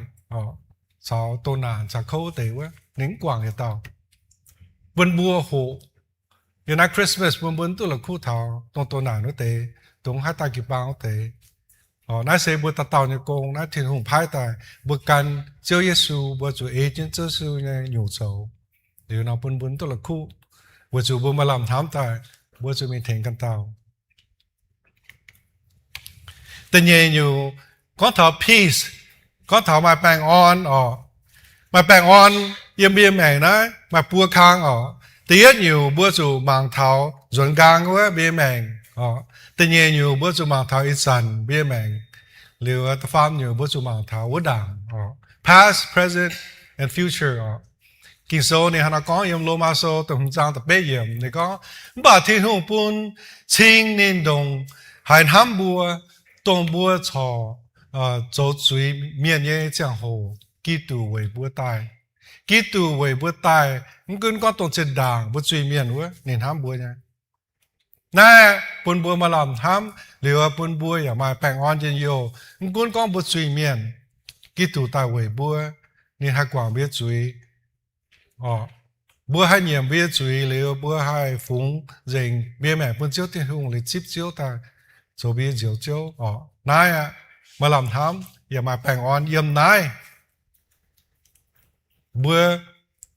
caux doh naanc caux kouv deix wuov, ninh mv guangc yietc dauh. Bun mbuo hoqc, yiem naaiv Christmas bun mbuo mv duqv la'kuqv taux dongh doh naanc wuov deix, dongh haih daaih jiu-baang wuov deix. Naaiv se mbuo dauh dauh nyei gong, naaiv Tin-Hungh paaiv daaih mbuo gan Ziouv Yesu, mbuo zuqc ei jienv Ziouv Yesu nyei nyungc zoux. Liuz nor bun mbuo mv duqv la'kuqv, weic zuqc mbuo maaih lamh hnamv daaih, mbuo zuqc mingh tengx ganh dauh. Da'nyeic nyungc, gorngv taux peace, gorngv taux maaih baengh orn orqc. Maaih baengh orn yiem mbuo nyei maengc naaiv maaih buo kang orqc. Da'yietv nyungc mbuo zuqc mangc taux nzuonx nqaang wuov mbuo nyei maengc orqc. Da'nyeic nyungc mbuo zuqc mangc taux ih zanc mbuo nyei maengc. Liuz da'faam nyungc mbuo zuqc mangc taux wuov ndaangc orqc, past, present, and future orqc. Ging-Sou ninh hnangv naaiv gorngv yiem Lomaa Sou da'hmz zaang da'betv yiemc, ninh gorngv, mv baac Tin-Hungh bun cing ninh ndongc haaix hnamv mbuo, dongh mbuo corc zoux zuiz mienh nyei ziangh hoc, Giduc weic mbuo daaih. Giduc weic mbuo daaih, mv gunv gorngv dongh zinh ndaangc mbuo zuiz-mienh wuov, ninh hnamv mbuo nyei. Naaiv bun mbuo maaih lamh hnamv, liuz bun mbuo yaac maaih baengh orn njien-youh. Mv gunv gorngv mbuo zuiz-mienh, Giduc daaih weic mbuo, ninh haih guangc mbuo nyei zuiz. Mbuo haih nyiemc mbuo nyei zuiz liuz, mbuo haih fungx nzengc mbuo nyei maengc bun Ziouv Tin-Hungh liuz zipv Ziouv daaih zoux mbuo nyei Njoux Ziouv orqc. Naaiv aqv, maaih lamh hnamv yaac maaih baengh orn yiem naaiv. Mbuo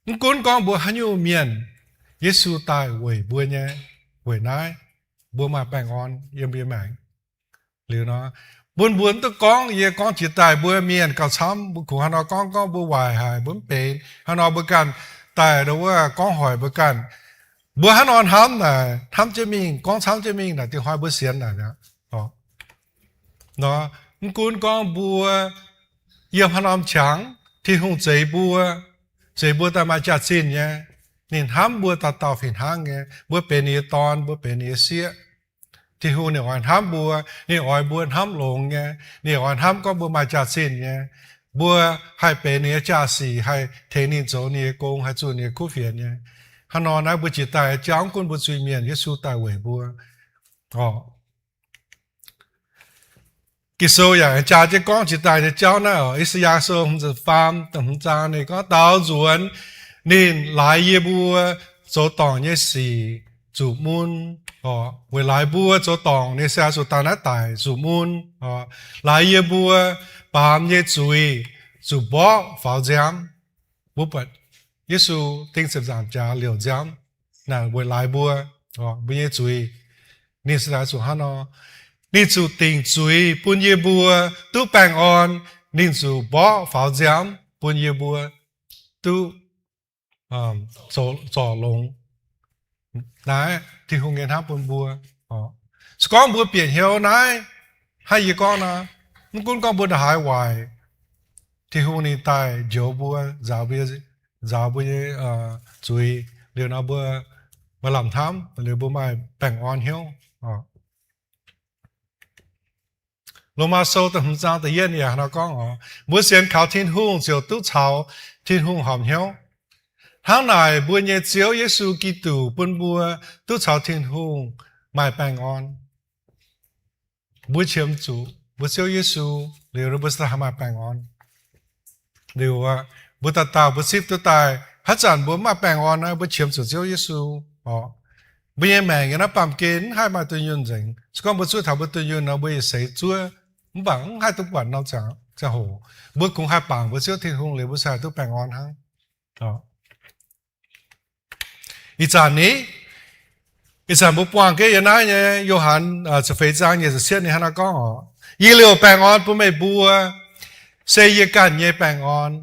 mv gunv gorngv mbuo haaix nyungc mienh, Yesu daaih weic mbuo nyei. Weic naaiv mbuo maaih baengh orn yiem mbuo nyei maengc. Liuz nor, bun mbuo mv duqv gorngv, yie gorngv jiex daaih mbuo mienh gauh camv, mbuo kungx haaix nor gorngv, gorngv mbuo waaic haic, mbuo mv benx haaix nor, mbuo ganh daaih wuov gorngv hoic mbuo ganh. Mbuo haaix nor hnamv naaic, hnamv jienv mingh, gorngv camv jienv mingh naaic, dingc hnoi mbuo sienx naaic mi'aqv. Nor, mv gunv gorngv mbuo yiem haaix norm qangx, Tin-Hungh zeix mbuo, zeix mbuo daaih maaih jaax-zinh nyei. Ninh hnamv mbuo dauh dauh fih hnangv nyei. Mbuo benx ninh nyei dorn, mbuo benx ninh nyei sieqv. Tin-Hungh ninh oix hnamv mbuo, ninh oix mbuo hnamv longx nyei, ninh oix hnamv gorngv mbuo maaih jaax-zinh nyei, mbuo haih benx ninh nyei jaa-sic, haih tengx ninh zoux ninh nyei gong, haih zunh ninh nyei kuv fienx nyei. Hnangv nor naaiv mbuo jiex daaih jauv, mv gunv mbuo zuiz-mienh, Yesu daaih weic mbuo. Ging-Sou yaac jaa jienv gorngv jiex daaih nyei jauv naaiv oc. I^saa^yaa Sou hmz ziepc faam, hmz zaang ninh gorngv, Daaux nzuonx ninh laaix yie mbuo zoux dorngc nyei sic zuqc mun, weic laaix mbuo zoux dorngc nyei sic zuqc daaih naaiv daic zuqc mun, laaix yie mbuo baamz nyei zuiz zuqc mborqv faaux nziaamv. Mbuo buatc Yesu ding ziepc nzaangc jaax liouc nziaamv naaic weic laaix mbuo, mbuo nyei zuiz. Ninh se daaih zuqc hnangv nor, ninh zuqc dingc zuiz bun yie mbuo duqv baengh orn, ninh zuqc mborqv faaux nziaamv bun yie mbuo duqv zorc longx. Naaiv Tin-Hungh nyei hnamv bun mbuo. Se gorngv mbuo bieqc hnyouv naaiv, hnangv yie gorngv nor, mv gunv gorngv mbuo ndongc haaix waaic, Tin-Hungh ninh daaih njoux mbuo, nzaaux mbuo, nzaaux mbuo nyei zuiz liuz nor, mbuo maaih lamh hnamv liuz mbuo maaih baengh orn hnyouv. Lomaa Sou da'hmz zaang da'yietv yaac hnangv nor gorngv oc, mbuo sienx kaux Tin-Hungh ziouc duqv caux Tin-Hungh horpc hnyouv. Hnangv naaic mbuo nyei Ziouv Yesu Giduc bun mbuo duqv caux Tin-Hungh maaih baengh orn. Mbuo qiemx zuqc mbuo Ziouv Yesu liuz, mbuo se daaih haih maaih baengh orn. Liuz, mbuo dauh dauh mbuo zipv duqv daaih, haaix zanc mbuo mv maaih baengh orn naaiv, mbuo qiemx zuqc Ziouv Yesu oc, mbuo nyei maengc yiem naaiv baamh gen mv haih maaih dunh yunh nzengc. Se gorngv mbuo zuov taux mbuo dunh yunh nor, mbuo yietc seix zuov, mv baac mv haih duqv buatc norm ziangh hoc. Mbuo kungx haih bangc mbuo Ziouv Tin-Hungh liuz, mbuo se haih duqv baengh orn hnangv. Ih zanc ni, ih zanc mbuo buangh jienv yiem naaiv nyei Yo^han ziepc feix zaang nyic ziepc cietv ninh hnangv naaiv gorngv oc, Yie liouh baengh orn bun meih mbuo, se yie ganh nyei baengh orn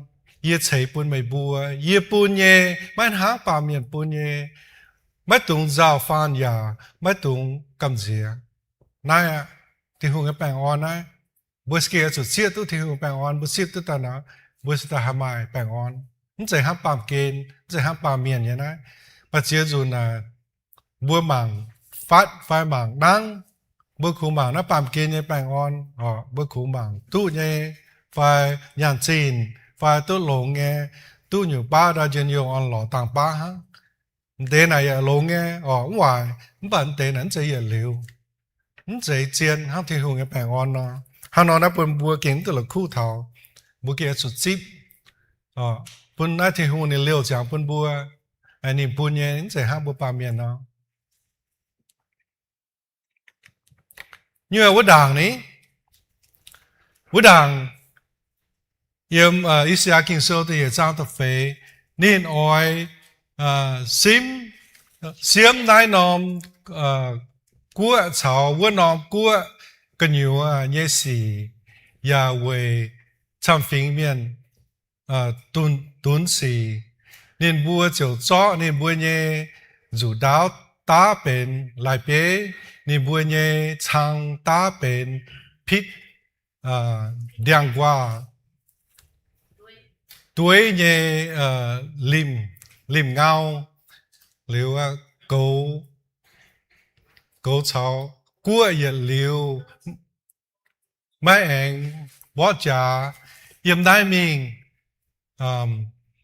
yie ceix bun meih mbuo. Yie bun nyei maiv hnangv baamh mienh bun nyei. Maiv dungx nzauh faan yaac maiv dungx gamh nziex. Naaiv aqv, Tin-Hungh nyei baengh orn naaiv. Mbuo gengh oix zuqc zieqv duqv Tin-Hungh baengh orn, mbuo zipv duqv daaih nor, mbuo se daaih haih maaih baengh orn. Mv zeiz hnangv baamh gen, mv zeiz hnangv baamh mienh nyei naaiv. Maaih ziex nzunc naaic, mbuo mangc fatv fai mangc nangv, mbuo kungx mangc naaiv baamh gen nyei baengh orn, mbuo kungx mangc duqv nyei, fai nyaanh zinh, fai duqv longx nyei, duqv nyungc baav ndau njien-youh orn-lorqc dangh baav hnangv. M'deix naaic yaac longx nyei oc, mv waaic, mv baac m'deix naaic mv zeiz yietc liuz. Mv zeiz zien hnangv Tin-Hungh nyei baengh orn nor. Hnangv nor naaiv bun mbuo gengh mv duqv la'kuqv taux. Mbuo gengh oix zuqc zipv, bun naaiv Tin-Hungh ninh liouh ziangx bun mbuo. Ninh bun nyei mv zeiz hnangv mbuo baamh mienh nor. Nyuoz wuov ndaangc ni, wuov ndaangc yiem I^saa^yaa Ging-Sou da'yietc zaang da'feix, ninh oix simv, siemv naaiv norm guoqv caux wuov norm guoqv gu'nyuoz nyei sic, yaac weic camv-fingx mienh dunx sic. Ninh mbuo ziouc zorqv ninh mbuo nyei nzuqc ndaauv daav benx laaix beiv, ninh mbuo nyei cang daav benx pitv ndiangx-nquaah dueiv nyei limh, limh ngau. Liuz goux, goux caux guoqv yietc liuz maiv aengx mborqv jaax. Yiem naaiv mingh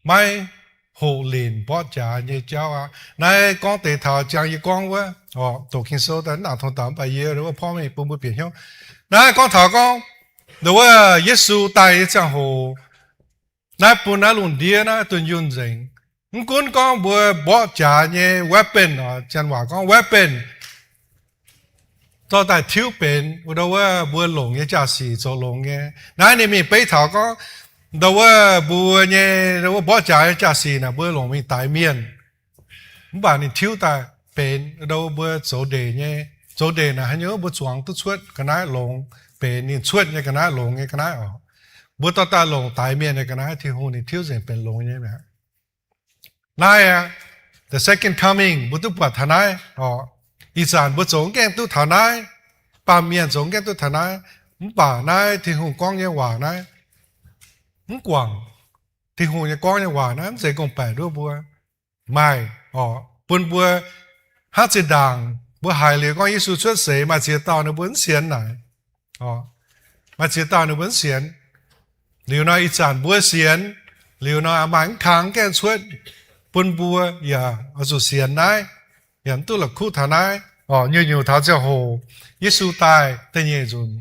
maiv hoqc linc mborqv jaax nyei jauv aqv. Naaiv gorngv deix taux ziangx yie gorngv wuov, doqc Ging-Sou daaih mv nangc tong daux mv baac yie wuov porv mengh bun mbuo bieqc hnyouv. Naaiv gorngv taux gorngv, nduov wuov Yesu daaih nyei ziangh hoc, naaiv bun naaiv lungh ndiev naaiv dunh yunh nzengc. Mv gunv gorngv mbuo mborqv jaax nyei weapon oc, janx waac gorngv weapon, zorqv daaih tiuv benx wuov, nduov wuov mbuo longc nyei jaa-sic zoux longx nyei. Naaiv ninh mingh beiv taux gorngv, nduov wuov mbuo nyei, nduov wuov mborqv jaax nyei jaa-sic naaic mbuo longc mingh daix mienh. Mv baac ninh tiuv daaih benx nduov wuov mbuo zoux ndeic nyei. Zoux ndeic naaic haaix nyungc mbuo zuangx duqv cuotv ga'naaiv longx, benx ninh cuotv nyei ga'naaiv, longx nyei ga'naaiv oc. Mbuo dorh daaih longc daix mienh nyei ga'naaiv, Tin-Hungh ninh tiuv nzengc benx longx nyei mi'aqv. Naaiv aqv, the second coming, mbuo duqv buatc taux naaiv oc. Ih zanc mbuo zoux mv gaengh duqv taux naaiv, baamh mienh zoux mv gaengh duqv taux naaiv. Mv baac naaiv Tin-Hungh gorngv nyei waac naaiv, mv guangc. Tin-Hungh nyei gorngv nyei waac naaiv mv zeiz gorngv-baeqc nduov mbuo. Maaih oc, bun mbuo hnangv zinh ndaangc Mbuo haiz liuz gorngv Yesu cuotv seix, maaih ziex dauh ninh mbuo mv sienx naaic. Maaih ziex dauh ninh mbuo mv sienx. Liuz nor ih zanc mbuo sienx, liuz nor maaih mv kang gaengh cuotv, bun mbuo yaac oix zuqc sienx naaiv, yaac mv duqv la'kuqv taux naaiv. Nyungc-nyungc taux ziangh hoc Yesu daaih da'nyeic nzunc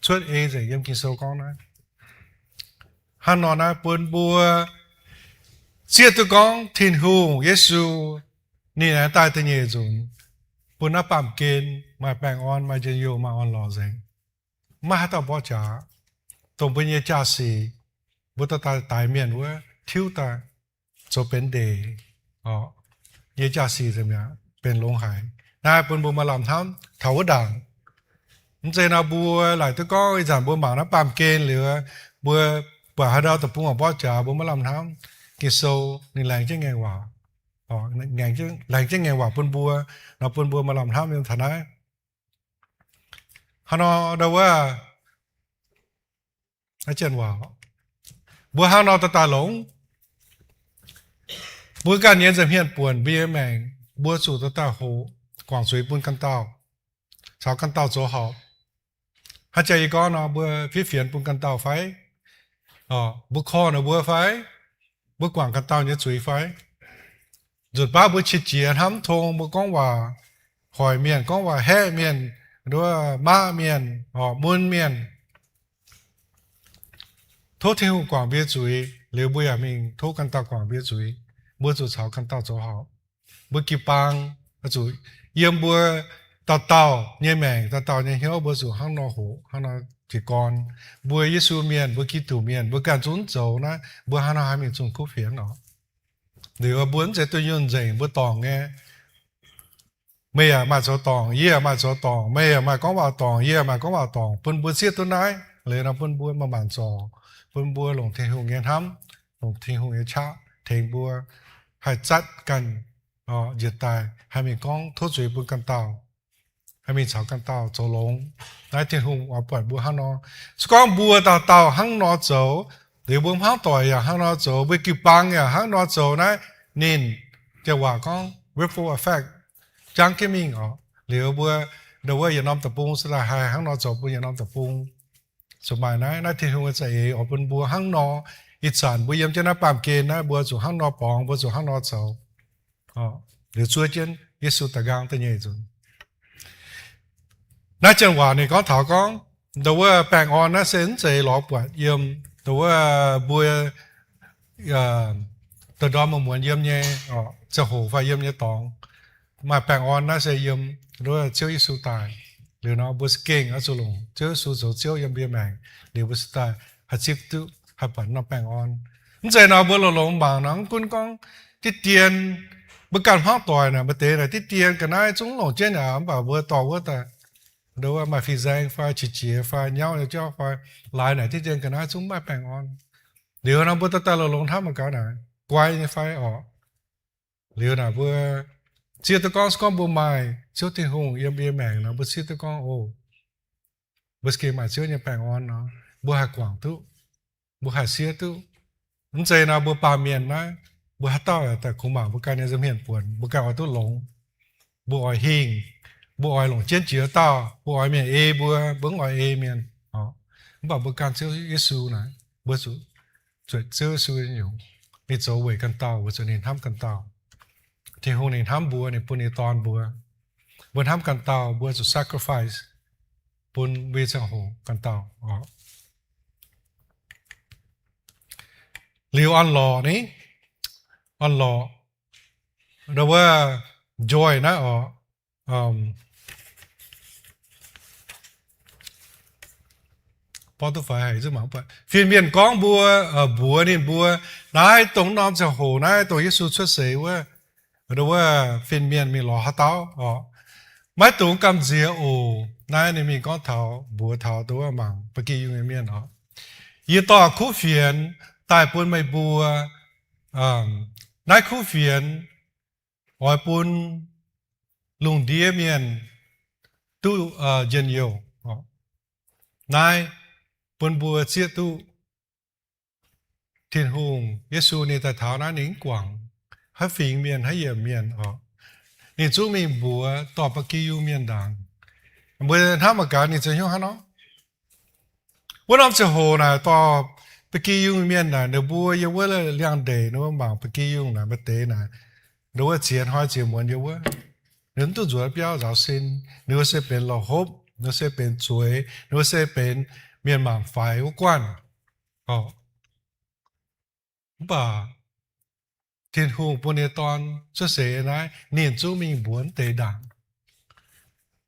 cuotv ei nzengc yiem Ging-Sou gorngv naaiv. Hnangv nor naaiv bun mbuo zieqv duqv gorngv Tin-Hungh Yesu ninh aengx daaih da'nyeic nzunc, bun naaiv baamh gen maaih baengh orn, maaih njien-youh, maaih orn-lorqc nzengc. Mv maaih haaix dauh mborqv jaax, dongh mbuo nyei jaa-sic, mbuo dorh daaih daix mienh wuov tiuv daaih zoux benx ndeic, nyei jaa-sic nzengc mi'aqv, benx longx haic. Naaiv bun mbuo maaih lamh hnamv taux wuov ndaangc. Mv zeiz nor mbuo laaic duqv gorngv ih zanc mbuo mangc naaiv baamh gen liuz, mbuo buatc haaix ndau deic-bung mborqv jaax, mbuo maiv lamh hnamv. Ging-Sou ninh laengz jienv ngaengc waac, laengz jienv ngaengc waac bun mbuo, nor bun mbuo maaih lamh hnamv yiem taux naaiv. Hnangv nor ndau wuov, mbuo hnangv nor dorh daaih longx. Mbuo ganh nyei nza'hmien buonc, mbuo nyei maengc, mbuo zuqc dorh daaih hoqc guangc zuiz bun ganh dauh, caux ganh dauh zoux horpc. Hnangv jaax yie gorngv nor, mbuo fiev fienx bun ganh dauh fai? Mbuo korv ninh mbuo fai? Mbuo guangc ganh dauh nyei zuiz fai? Nzunc baav mbuo qiex jiez hnamv mv tong, mbuo gorngv waac hoic mienh, gorngv waac haeqv mienh, nduov maqv mienh, mun mienh. Tov Tin-Hungh guangc mbuo nyei zuiz, liuz mbuo yaac mingh tov ganh dauh guangc mbuo nyei zuiz. Mbuo zuqc caux ganh dauh zoux horpc. Mbuo jiu-baang zuqc yiem mbuo dauh dauh nyei maengc, dauh dauh nyei hnyouv, mbuo zuqc hnangv nor hoqc, hnangv nor jiez gorn. Mbuo Yesu mienh, mbuo Giduc mienh, mbuo ganh zungv zoux naaiv, mbuo hnangv nor haih mingh zunh kuv fienx oc. Liuz mbuo mv zeiz dunh yunh nzengc mbuo dorngc nyei. Meih yaac maaih zoux dorngc, yie yaac maaih zoux dorngc, meih yaac maaih gorngv waac dorngc, yie yaac maaih gorngv waac dorngc, bun mbuo zieqv duqv naaiv. Liuz nor bun mbuo maaih maanc zorc, bun mbuo longc Tin-Hungh nyei hnamv, longc Tin-Hungh nyei qaqv tengx mbuo haih zatv ganh njiec daaih, haih mingh gorngv tov zuiz bun ganh dauh, haih mingh caux ganh dauh zoux longx. Naaiv Tin-Hungh oix buatc mbuo hnangv nor. Se gorngv mbuo dauh dauh hnangv nor zoux, liuz mbuo hmuangv doic yaac hnangv nor zoux, mbuo jiu-baang yaac hnangv nor zoux naaiv, ninh, jiex waac gorngv ripple effect, jangv jienv mingh oc. Liuz mbuo, ndau wuov yietc norm deic-bung se daaih haih hnangv nor zoux bun yietc norm deic-bung. Zuqc maaih naaiv, naaiv Tin-Hungh nyei za'eix oix bun mbuo hnangv nor. Ih zanc mbuo yiem jienv naaiv baamh gen naaiv, mbuo zuqc hnangv nor borngz, mbuo zuqc hnangv nor zoux. Liuz zuov jienv Yesu da'nqaang da'nyeic nzunc. Naaiv janx waac ninh gorngv taux gorngv, ndau wuov baengh orn naaiv se mv zeiz lorz buatc yiem, ndau wuov mbuo, ndorm-ndorm muonz-muonz yiem nyei, ziangh hoc fai yiem nyei dorngx. Maaih baengh orn naaiv se yiem, ndau wuov Ziouv Yesu daaih. Liuz nor mbuo za'gengh oix zuqc longc Ziouv Yesu zoux Ziouv yiem mbuo nyei maengc. Liuz mbuo se daaih haih zipv duqv, haih buatc norm baengh orn. Mv zeiz nor mbuo longx-longx mangc nor, mv gunv gorngv diqv dien, mbuo ganh hmuangv doic naaic, maaih deix naaic diqv dien ga'naaiv zungv longc jienv aqv, mv baac mbuo dorh wuov daaih, ndau wuov maaih fin-saeng fai qiex jiez fai nyauv nyei jauv fai, laaix naaic diqv dien ga'naaiv zungv maiv baengh orn. Liuz nor mbuo daaih daaih longx-longx hnamv mangc gaax naaic, guai nyei fai orqc. Liuz naaic mbuo zieqv duqv gorngv, se gorngv mbuo maaih Ziouv Tin-Hungh yiem mbuo nyei maengc nor, mbuo zieqv duqv gorngv, o, mbuo za'gengh maaih Ziouv nyei baengh orn nor, mbuo haih guangc duqv, mbuo haih siev duqv. Mv zeiz nor mbuo baamh mienh naaiv, mbuo haaix dauh yaac daaih kungx mangc mbuo ganh nyei nza'hmien buonc, mbuo ganh oix duqv longx. Mbuo oix hingh, mbuo oix longc jienv jiex dauh, mbuo oix mienh ei mbuo, mbuo mv oix ei mienh. Mv baac mbuo gan Ziouv Yesu naaic, mbuo zuqc zuotc Ziouv Yesu nyei nyungc. Ninh zoux weic ganh dauh, weic zuqc ninh hnamv ganh dauh. Tin-Hungh ninh hnamv mbuo, ninh bun ninh Dorn mbuo. Mbuo hnamv ganh dauh, mbuo zuqc sacrifice bun mbuo nyei ziangh hoc ganh dauh oc. Liuz orn-lorqc ni, orn-lorqc, ndau wuov joy naaiv oc, fin-mienh gorngv mbuo, mbuox ninh mbuo, naaiv dongh norm ziangh hoc naaiv dongh Yesu cuotv seix wuov, ndau wuov fin-mienh mingh lorz haaix dauh oc. Maiv dungx gamh nziex oc. Naaiv ninh mingh gorngv taux, mbuox taux ndau wuov mangc ba'gi yungh nyei mienh oc. Yie dorh kuv fienx daaih bun meih mbuo. Naaiv kuv fienx oix bun lungh ndiev mienh duqv njien-youh. Naaiv bun mbuo zieqv duqv Tin-Hungh, Yesu ninh daaih taux naaiv ninh mv guangc haaix fingx mienh, haaix yiemc mienh oc. ninh zungv mingh mbuox dorh ba'gi yungh mienh ndaangc. Mbuo hnamv mangc gaax ninh ziouc hnyouv hnangv nor. Wuov norm ziangh hoc naaic dorh ba'gi yungh mienh naaic, ninh mbuo yiem wuov liangx-ndeic, ninh mbuo mangc ba'gi yungh naaic maaih deix naaic, ninh wuov ziex hnoi ziex muonz yiem wuov. Ninh mv duqv nzuonx biauv nzaaux sin. Ninh mbuo se benx la'hopv, ninh mbuo se benx zueiz, ninh mbuo se benx mienh mangc faix wuov guanh. Mv baac Tin-Hungh bun ninh nyei Dorn cuotv seix naaiv, ninh zungv mingh mbuox mv deix ndaangc.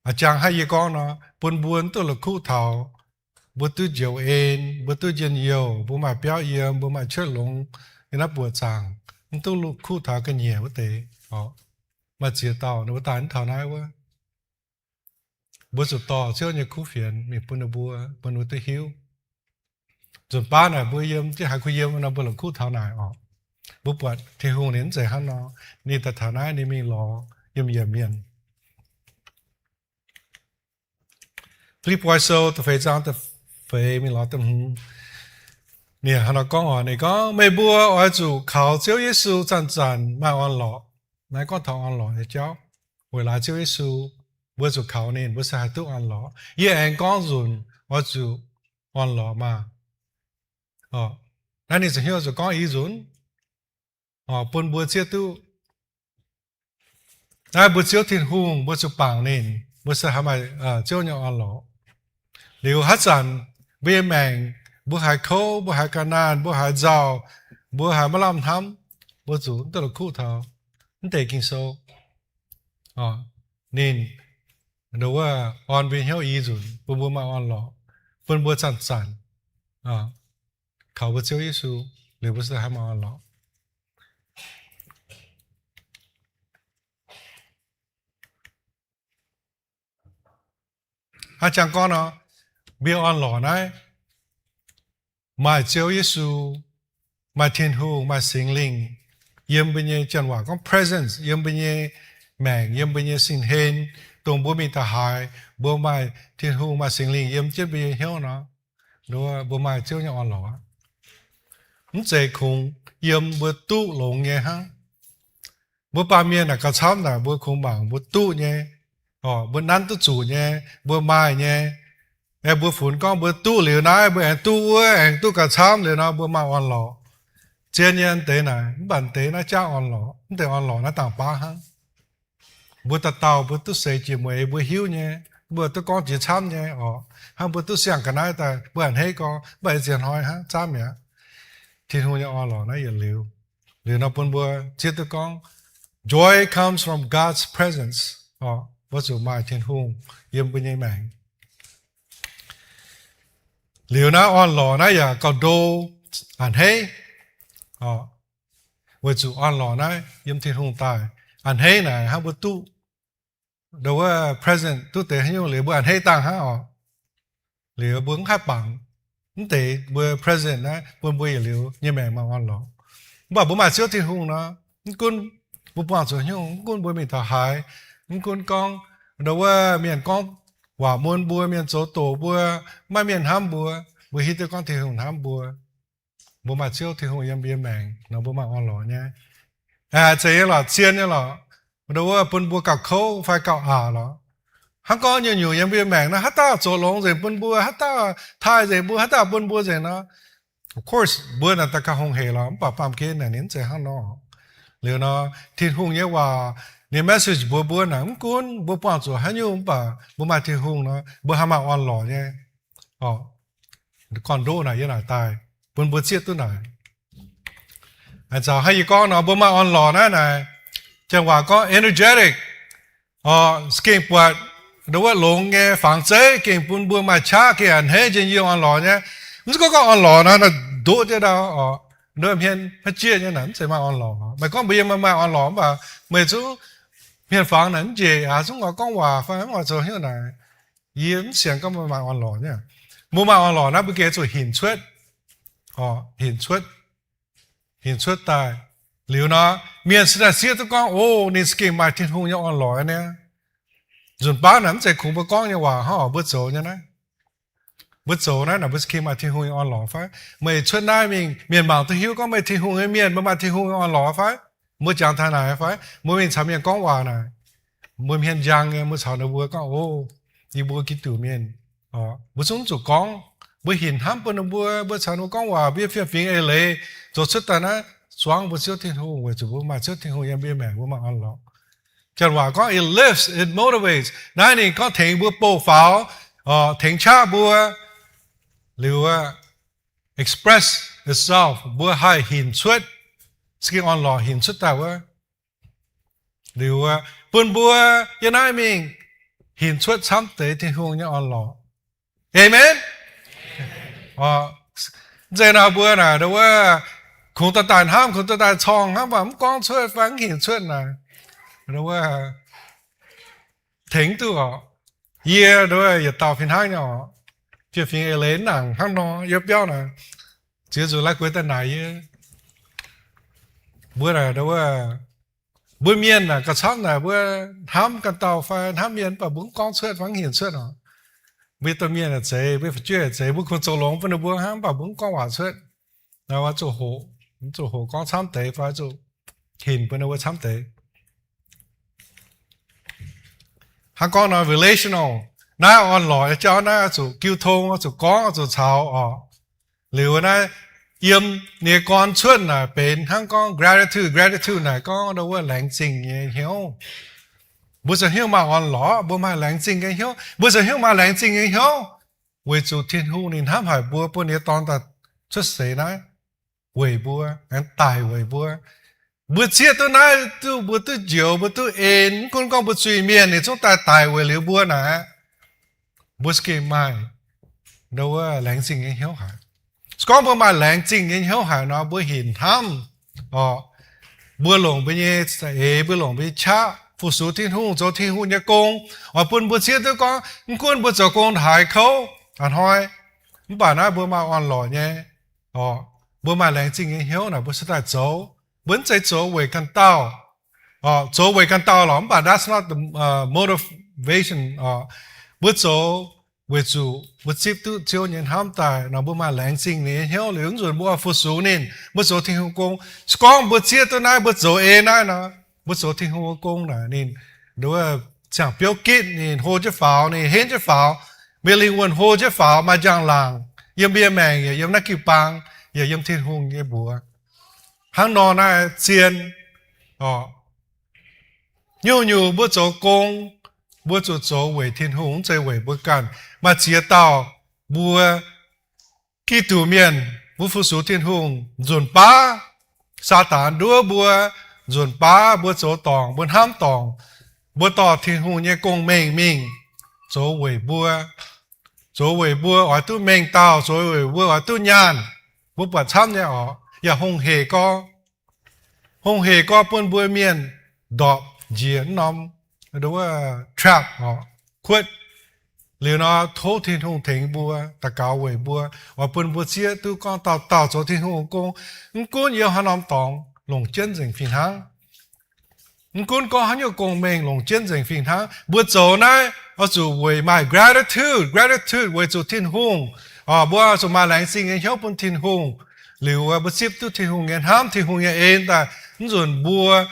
A'jangx haiv yie gorngv nor, bun mbuo mv duqv la'kuqv taux mbuo duqv njoux en, mbuo duqv njien-youh, mbuo maaih biauv yiem, mbuo maaih cuotv longx, yiem naaiv buoqc zaangc, mv duqv la'kuqv taux ga'nyiec wuov deix. Maaih ziex dauh ninh mbuo daaih mv taux naaiv wuov. Mbuo zuqc dorh Ziouv nyei kuv fienx mingh bun ninh mbuo, bun ninh mbuo duqv hiuv. Nzunc baav naaic mbuo yiem, div haiz kuv yiem nor, mbuo la'kuqv taux naaic orqc. Mbuo buatc Tin-Hungh ninh mv zeiz hnangv nor. Ninh daaih taux naaiv ninh mingh lorz yiem yiemc mienh. Fi^lipv^poi Sou da'feix zaang da'feix mingh lorz da'hmz. Ninh hnangv nor gorngv orqc, ninh gorngv, meih mbuo oix zuqc kaux Ziouv Yesu zanc-zanc maaih orn-lorqc. Naaiv gorngv taux orn-lorqc nyei jauv. Weic laaix Ziouv Yesu, mbuo zuqc kaux ninh, mbuo se haih duqv orn-lorqc. Yie aengx gorngv nzunc, oix zuqc orn-lorqc maah! Naaiv ninh ziouc hnyouv zuqc gorngv i nzunc, bun mbuo zieqv duqv naaiv mbuo Ziouv Tin-Hungh, mbuo zuqc bangc ninh, mbuo se haih maaih Ziouv nyei orn-lorqc. Liuz haaix zanc mbuo nyei maengc, mbuo haiz kouv, mbuo haiz ga'naanh, mbuo haiz nzauh, mbuo haiz maiv lamh hnamv, mbuo zuqc mv duqv la'kuqv taux mv deix Ging-Sou. Ninh ndo wuov orn mbuo hnyouv i nzunc, bun mbuo maaih orn-lorqc, bun mbuo zanc-zanc kaux mbuo Ziouv Yesu, liuz mbuo se haih maaih orn-lorqc. Hnangv jangx gorngv nor, mbuo orn-lorqc naaiv maaih Ziouv Yesu, maaih Tin-Hungh, maaih Singx Lingh yiem mbuo nyei, janx waac gorngv presence, yiem mbuo nyei maengc, yiem mbuo nyei sin-hlen, dongh mbuo mingh da'haaix, mbuo maaih Tin-Hungh, maaih Singx Lingh yiem jienv mbuo nyei hnyouv nor, mbuo maaih Ziouv nyei orn-lorqc. Mv zeiz kungx yiem mbuo duqv longx nyei hnangv. Mbuo baamh mienh naaic gauh camv naaic, mbuo kungx mangc mbuo duqv nyei, mbuo nanv duqv zuqc nyei, mbuo maaih nyei. Aengx mbuo funx gorngv mbuo duqv liuz naaiv, mbuo aengx duqv wuov, aengx duqv gauh camv liuz nor, mbuo maaih orn-lorqc. Zien nyei deix naaic, mv baac deix naaiv jaav orn-lorqc, mv deix orn-lorqc naaiv dangh baav hnangv. Mbuo dauh dauh mbuo duqv seix jiex mueiz, mbuo hiuv nyei, mbuo duqv gorngv jiex camv nyei orqc. Hnangv mbuo duqv siang ga'naaiv daaih, mbuo a'hneiv gorngv, mv baac ziex hnoi hnangv, camv mi'aqv. Tin-Hungh nyei orn-lorqc naaiv yietc liuz. Liuz nor bun mbuo zieqv duqv gorngv, joy comes from God's presence orqc. Mbuo zuqc maaih Tin-Hungh yiem mbuo nyei maengc. Liuz naaiv orn-lorqc naaiv yaac gauh ndo a'hneiv orqc. Weic zuqc orn-lorqc naaiv yiem Tin-Hungh daaih a'hneiv naaic hnangv mbuo duqv ndo wuov present duqv deix haaix nyungc liuz mbuo a'hneiv dangh hnangv orqc. Liuz mbuo mv haih bangc mv deix mbuo present naaiv bun mbuo yietc liuz nyei maengc maaih orn-lorqc. Mv baac mbuo maaih Ziouv Tin-Hungh nor, mv gunv mbuo buangh zuqc haaix nyungc, mv gunv mbuo mingh taux haaix, mv gunv gorngv ndo wuov mienh gorngv waac mun mbuo, mienh zoux doqc mbuo, maiv mienh hnamv mbuo, mbuo hiuv duqv gorngv Tin-Hungh hnamv mbuo. Mbuo maaih Ziouv Tin-Hungh yiem mbuo nyei maengc nor, mbuo maaih orn-lorqc nyei. Aa, zeiz nyei lorqc, zien nyei lorqc. Ndo wuov bun mbuo gauh kouv fai gauh aqc lorqc. Hnangv gorngv nyungc-nyungc yiem mbuo nyei maengc naaiv, haaix dauh zoux longx nzengc bun mbuo, haaix dauh taaih nzengc mbuo, haaix dauh bun mbuo nzengc nor, of course mbuo naaic daaih gauh hungh heic lorqc. Mv baac baamh gen naaic ninh mv zeiz hnangv nor. Liuz nor, Tin-Hungh nyei waac, ninh message mbuox mbuo naaic, mv gunv mbuo buangh zuqc haaix nyungc, mv baac mbuo maaih Tin-Hungh nor, mbuo haih maaih orn-lorqc nyei. Gorn-ndoqv naaic yiem naaic daaih bun mbuo zieqv duqv naaic. Aa, zaux haiv yie gorngv nor, mbuo maaih orn-lorqc naaiv naaic, janx waac gorngv energetic. Orqc, gengh buatc ndo wuov longx nyei fangx zeiv gengh bun mbuo maaih qaqv gengh a'hneiv njien-youh orn-lorqc nyei. Mv zeiz gorngv gorngv orn-lorqc naaic ndoqv jienv ndau orqc, ndo hmien haaix jieqv nyei naaic mv zeiz maaih orn-lorqc. Meih gorngv mbuo yiem maaih maaih orn-lorqc mv baac meih zungv hmien fangx naaic mv njiec aqv, zungv oix gorngv waac fai mv oix zoux hnyouv naaic. Yie mv sienx gorngv mbuo maaih orn-lorqc nyei. Mbuo maaih orn-lorqc naaiv mbuo gengh zuqc hinc cuotv, orqc, hinc cuotv, hinc cuotv daaih. Liuz nor, mienh se daaih siev duqv gorngv, o, ninh za'gengh maaih Tin-Hungh nyei orn-lorqc nyei. Nzunc baav naaic mv zeiz kungx mbuo gorngv nyei waac hnangv orqc, mbuo zoux nyei naaiv. Mbuo zoux naaiv naaic mbuo za'gengh maaih Tin-Hungh nyei orn-lorqc fai? Meih cuotv naaiv mingh, mienh mangc duqv hiuv gorngv meih Tin-Hungh nyei mienh, mbuo maaih Tin-Hungh nyei orn-lorqc fai? Mbuo jangx taux naaic fai? Mbuo mingh caux mienh gorngv waac naaic, mbuo hmien njang nyei, mbuo caux ninh mbuo gorngv, O, yie mbuo Giduc mienh, mbuo zungv zuqc gorngv, mbuo hinc hnamv bun ninh mbuo, mbuo caux ninh mbuo gorngv waac, mbuo fiem-fingx eix leiz zoux cuotv daaih naaiv zuangv mbuo Ziouv Tin-Hungh, weic zuqc mbuo maaih Ziouv Tin-Hungh yiem mbuo nyei maengc, mbuo maaih orn-lorqc. Janx waac gorngv, it lifts, it motivates. Naaiv ninh gorngv tengx mbuo bouh faaux, tengx qaqv mbuo, liuz, express itself, mbuo haih hinc cuotv, se ging orn-lorqc hinc cuotv daaih wuov. Liuz, bun mbuo yiem naaiv mingh hinc cuotv camv deix Tin-Hungh nyei orn-lorqc. Aamen. Mv zeiz nor mbuo naaic, wuov, kungx daaih daaih hnamv, kungx daaih daaih corng hnangv, mv baac mv gorngv cuotv fai mv hinc cuotv naaic, wuov, tengx duqv oc. Yie, wuov, yietc dauh fih hnangv nyei oc. Fiem-fingx eix leiz nangc hnangv nor yiem biauv naaic, ziex nzunc la'guaih daaih naaic yie. Mbuo naaic, wuov, mbuo mienh naaic gauh camv naaic, mbuo hnamv ganh dauh fai hnamv mienh, mv baac mbuo mv gorngv cuotv fai mv hinc cuotv oc. Mbuo domh mienh naaic zeiz, mbuo fu'jueiv naaic zeiz, mbuo kungx zoux longx bun ninh mbuo hnangv, mv baac mbuo mv gorngv waac cuotv. Naaiv zuqc hoqc, zuqc hoqc gorngv camv deix fai zuqc hinc bun ninh mbuo camv deix. Hnangv gorngv nor relational, naaiv orn-lorqc nyei jauv naaiv zuqc jiu tong, zuqc gorngv, zuqc caux oc. Liuz naaiv yiem ninh nyei gorn cuotv naaic benx hnangv gorngv gratitude. Gratitude naaic gorngv wuov laengz zingh nyei hnyouv. Mbuo zoux hnyouv maaih orn-lorqc, mbuo maaih laengz zingh nyei hnyouv. Mbuo zoux hnyouv maaih laengz zingh nyei hnyouv weic zuqc Tin-Hungh ninh hnamv haic mbuo, bun ninh nyei Dorn daaih cuotv seix naaiv weic mbuo, aengx daic weic mbuo. Mbuo zieqv duqv naaiv, duqv mbuo duqv njoux, mbuo duqv en, mv gunv gorngv mbuo zuiz-mienh, ninh zungv daaih daic weic liuz mbuo naaic. Mbuo za'gengh maaih wuov laengz zingh nyei hnyouv haic. Se gorngv mbuo maaih laengz zingh nyei hnyouv haic nor, mbuo hinc hnamv oc. Mbuo longc mbuo nyei za'eix, mbuo longc mbuo nyei qaqv fu-sux Tin-Hungh, zoux Tin-Hungh nyei gong, oix bun mbuo zieqv duqv gorngv mv gunv mbuo zoux gong haaix kouv a'hnoi, mv baac naaiv mbuo maaih orn-lorqc nyei oc, mbuo maaih laengz zingh nyei hnyouv naaic, mbuo cingx daaih zoux. Mbuo mv zeiz zoux weic ganh dauh oc. Zoux weic ganh dauh lorqc, mv baac that's not the motivation oc. Mbuo zoux weic zuqc mbuo zipv duqv Ziouv nyei hnamv daaih nor, mbuo maaih laengz zingh nyei hnyouv liuz, nzunc mbuo oix fu-sux ninh, mbuo zoux Tin-Hungh gong. Se gorngv mbuo zieqv duqv naaiv, mbuo zoux eix naaiv nor, mbuo zoux Tin-Hungh gong naaic ninh wuov ziangh biouv gitv, ninh hlo jienv faaux, ninh henv jienv faaux, mbuo lingh wuonh hlo jienv faaux, maaih njang-laangc yiem mbuo nyei maengc, yaac yiem naaiv jiu-baang, yaac yiem Tin-Hungh nyei mbuox. Hnangv nor naaiv zien oc. Nyungc-nyungc mbuo zoux gong, mbuo zuqc zoux weic Tin-Hungh, mv zeiz weic mbuo ganh. Maaih ziex dauh mbuo Giduc mienh, mbuo fu-sux Tin-Hungh nzunc baav Saadaan nduov mbuo, nzunc baav mbuo zoux dorngc, mbuo hnamv dorngc, mbuo dorh Tin-Hungh nyei gong-mengh mingh zoux weic mbuo, zoux weic mbuo oix duqv mengh dauh, zoux weic mbuo oix duqv nyaanh. Mbuo buatc camv nyei oc, yaac hungh hec gorx, hungh hec gorx bun mbuo mienh ndorpc njiec wuov norm trap oc, kuotv. Liuz nor tov Tin-Hungh tengx mbuo, daux gaux weic mbuo, oix bun mbuo zieqv duqv gorngv dauh dauh zoux Tin-Hungh gong. Mv gunv yiem haaix norm dorngx longc jienv nzengc fih hnangv, mv gunv gorngv haaix nyungc gong-mengh longc jienv nzengc fih hnangv, mbuo zoux naaiv oix zuqc weic maaih gratitude, gratitude weic zuqc Tin-Hungh. Mbuo oix zuqc maaih laengz zingh nyei hnyouv bun Tin-Hungh. Liuz mbuo zipv duqv Tin-Hungh nyei hnamv, Tin-Hungh nyei en daaih, mv nzunc mbuo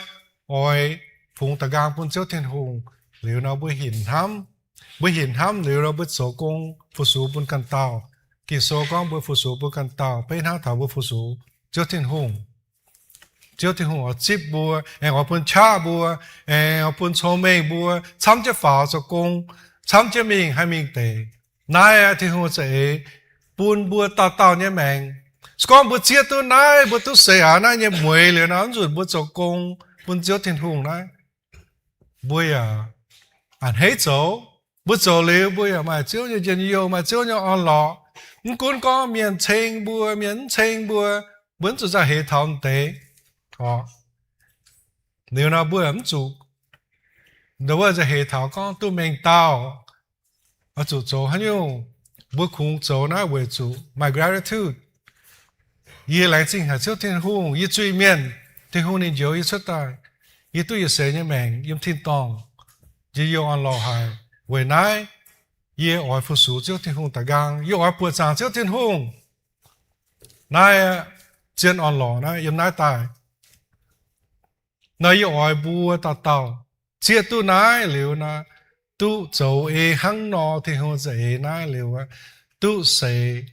oix fungx da'nqaang bun Ziouv Tin-Hungh. Liuz nor mbuo hinc hnamv, mbuo hinc hnamv liuz nor mbuo zoux gong fu-sux bun ganh dauh. Ging-Sou gorngv mbuo fu-sux bun ganh dauh beiv hnangv taux mbuo fu-sux Ziouv Tin-Hungh. Ziouv Tin-Hungh oix zipv mbuo, aengx oix bun qaqv mbuo, aengx oix bun cong-mengh mbuo camv jienv faaux zoux gong, camv jienv mingh haih mingh deix. Naaiv aqv, Tin-Hungh za'eix bun mbuo dauh dauh nyei maengc. Se gorngv mbuo zieqv duqv naaiv, mbuo duqv seix aqv naaiv nyei mueix liuz nor, mv nzunc mbuo zoux gong bun Ziouv Tin-Hungh naaiv, mbuo yaac a'hneiv zoux. Mbuo zoux liuz mbuo yaac maaih Ziouv nyei njien-youh, maaih Ziouv nyei orn-lorqc. Mv gunv gorngv mienh ceng mbuo, mienh mv ceng mbuo, mbuo mv zuqc nzauh heix taux deix oc. Liuz nor mbuo mv zuqc, wuov nzauh heix taux gorngv duqv mengh dauh, oix zuqc zoux haaix nyungc. Mbuo kungx zoux naaiv weic zuqc maaih gratitude. Yie laengz zingh haic Ziouv Tin-Hungh, yie zuiz-mienh, Tin-Hungh ninh njoux yie cuotv daaih. Yie duqv yietc seix nyei maengc yiem tin-dorngh, njien-youh orn-lorqc haic. Weic naaiv yie oix fu-sux Ziouv Tin-Hungh da'nqaang, yie oix buoqc zaangc Ziouv Tin-Hungh. Naaiv zien orn-lorqc naaiv yiem naaiv daaih. Nor yie oix mbuo dauh dauh zieqv duqv naaiv liuz nor, duqv zoux ei hnangv nor Tin-Hungh za'eix naaiv liuz, duqv seix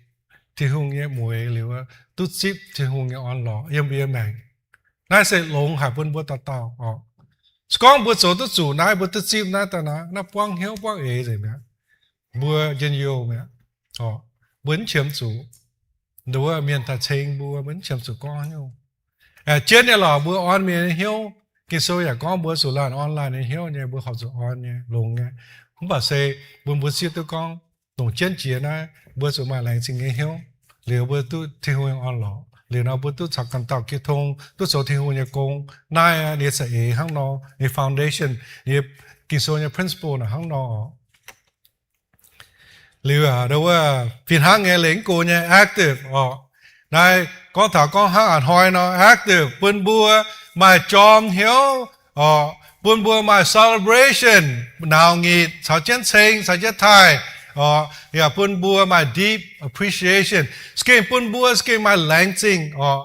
Tin-Hungh nyei mueix liuz, duqv zipv Tin-Hungh nyei orn-lorqc yiem mbuo nyei maengc. Naaiv se longx haic bun mbuo dauh dauh oc. Se gorngv mbuo zoux duqv zuqc naaiv, mbuo duqv zipv naaiv daaih nor, naaiv buangv hnyouv buangv eix nzengc mi'aqv. Mbuo njien-youh mi'aqv. Mbuo mv qiemx zuqc nduov mienh daaih ceng mbuo, mbuo mv qiemx zuqc gorngv haaix nyungc. Jienv nyei lorqc, mbuo orn mienh nyei hnyouv. Ging-Sou yaac gorngv mbuo zuqc laanh orn laanh nyei hnyouv nyei, mbuo horpc zuqc orn nyei, longx nyei. Mv baac se bun mbuo zieqv duqv gorngv longc jienv jiex naaiv, mbuo zuqc maaih laengz zingh nyei hnyouv, liuz mbuo duqv Tin-Hungh nyei orn-lorqc, liuz nor mbuo duqv caux ganh dauh jiu tong, duqv zoux Tin-Hungh nyei gong. Naaiv ninh za'eix hnangv nor, ninh foundation, ninh Ging-Sou nyei principle naaic hnangv nor oc. Liuz aac, wuov fih hnangv nyei, lengc go nyei active oc. Naaiv gorngv taux gorngv hnangv a'hnoi nor, active bun mbuo maaih jorm hnyouv oc, bun mbuo maaih celebration, naux nyic caux jienv ceng caux jienv taaih oc. Yaac bun mbuo maaih deep appreciation, za'gengh bun mbuo za'gengh maaih laengz zingh oc.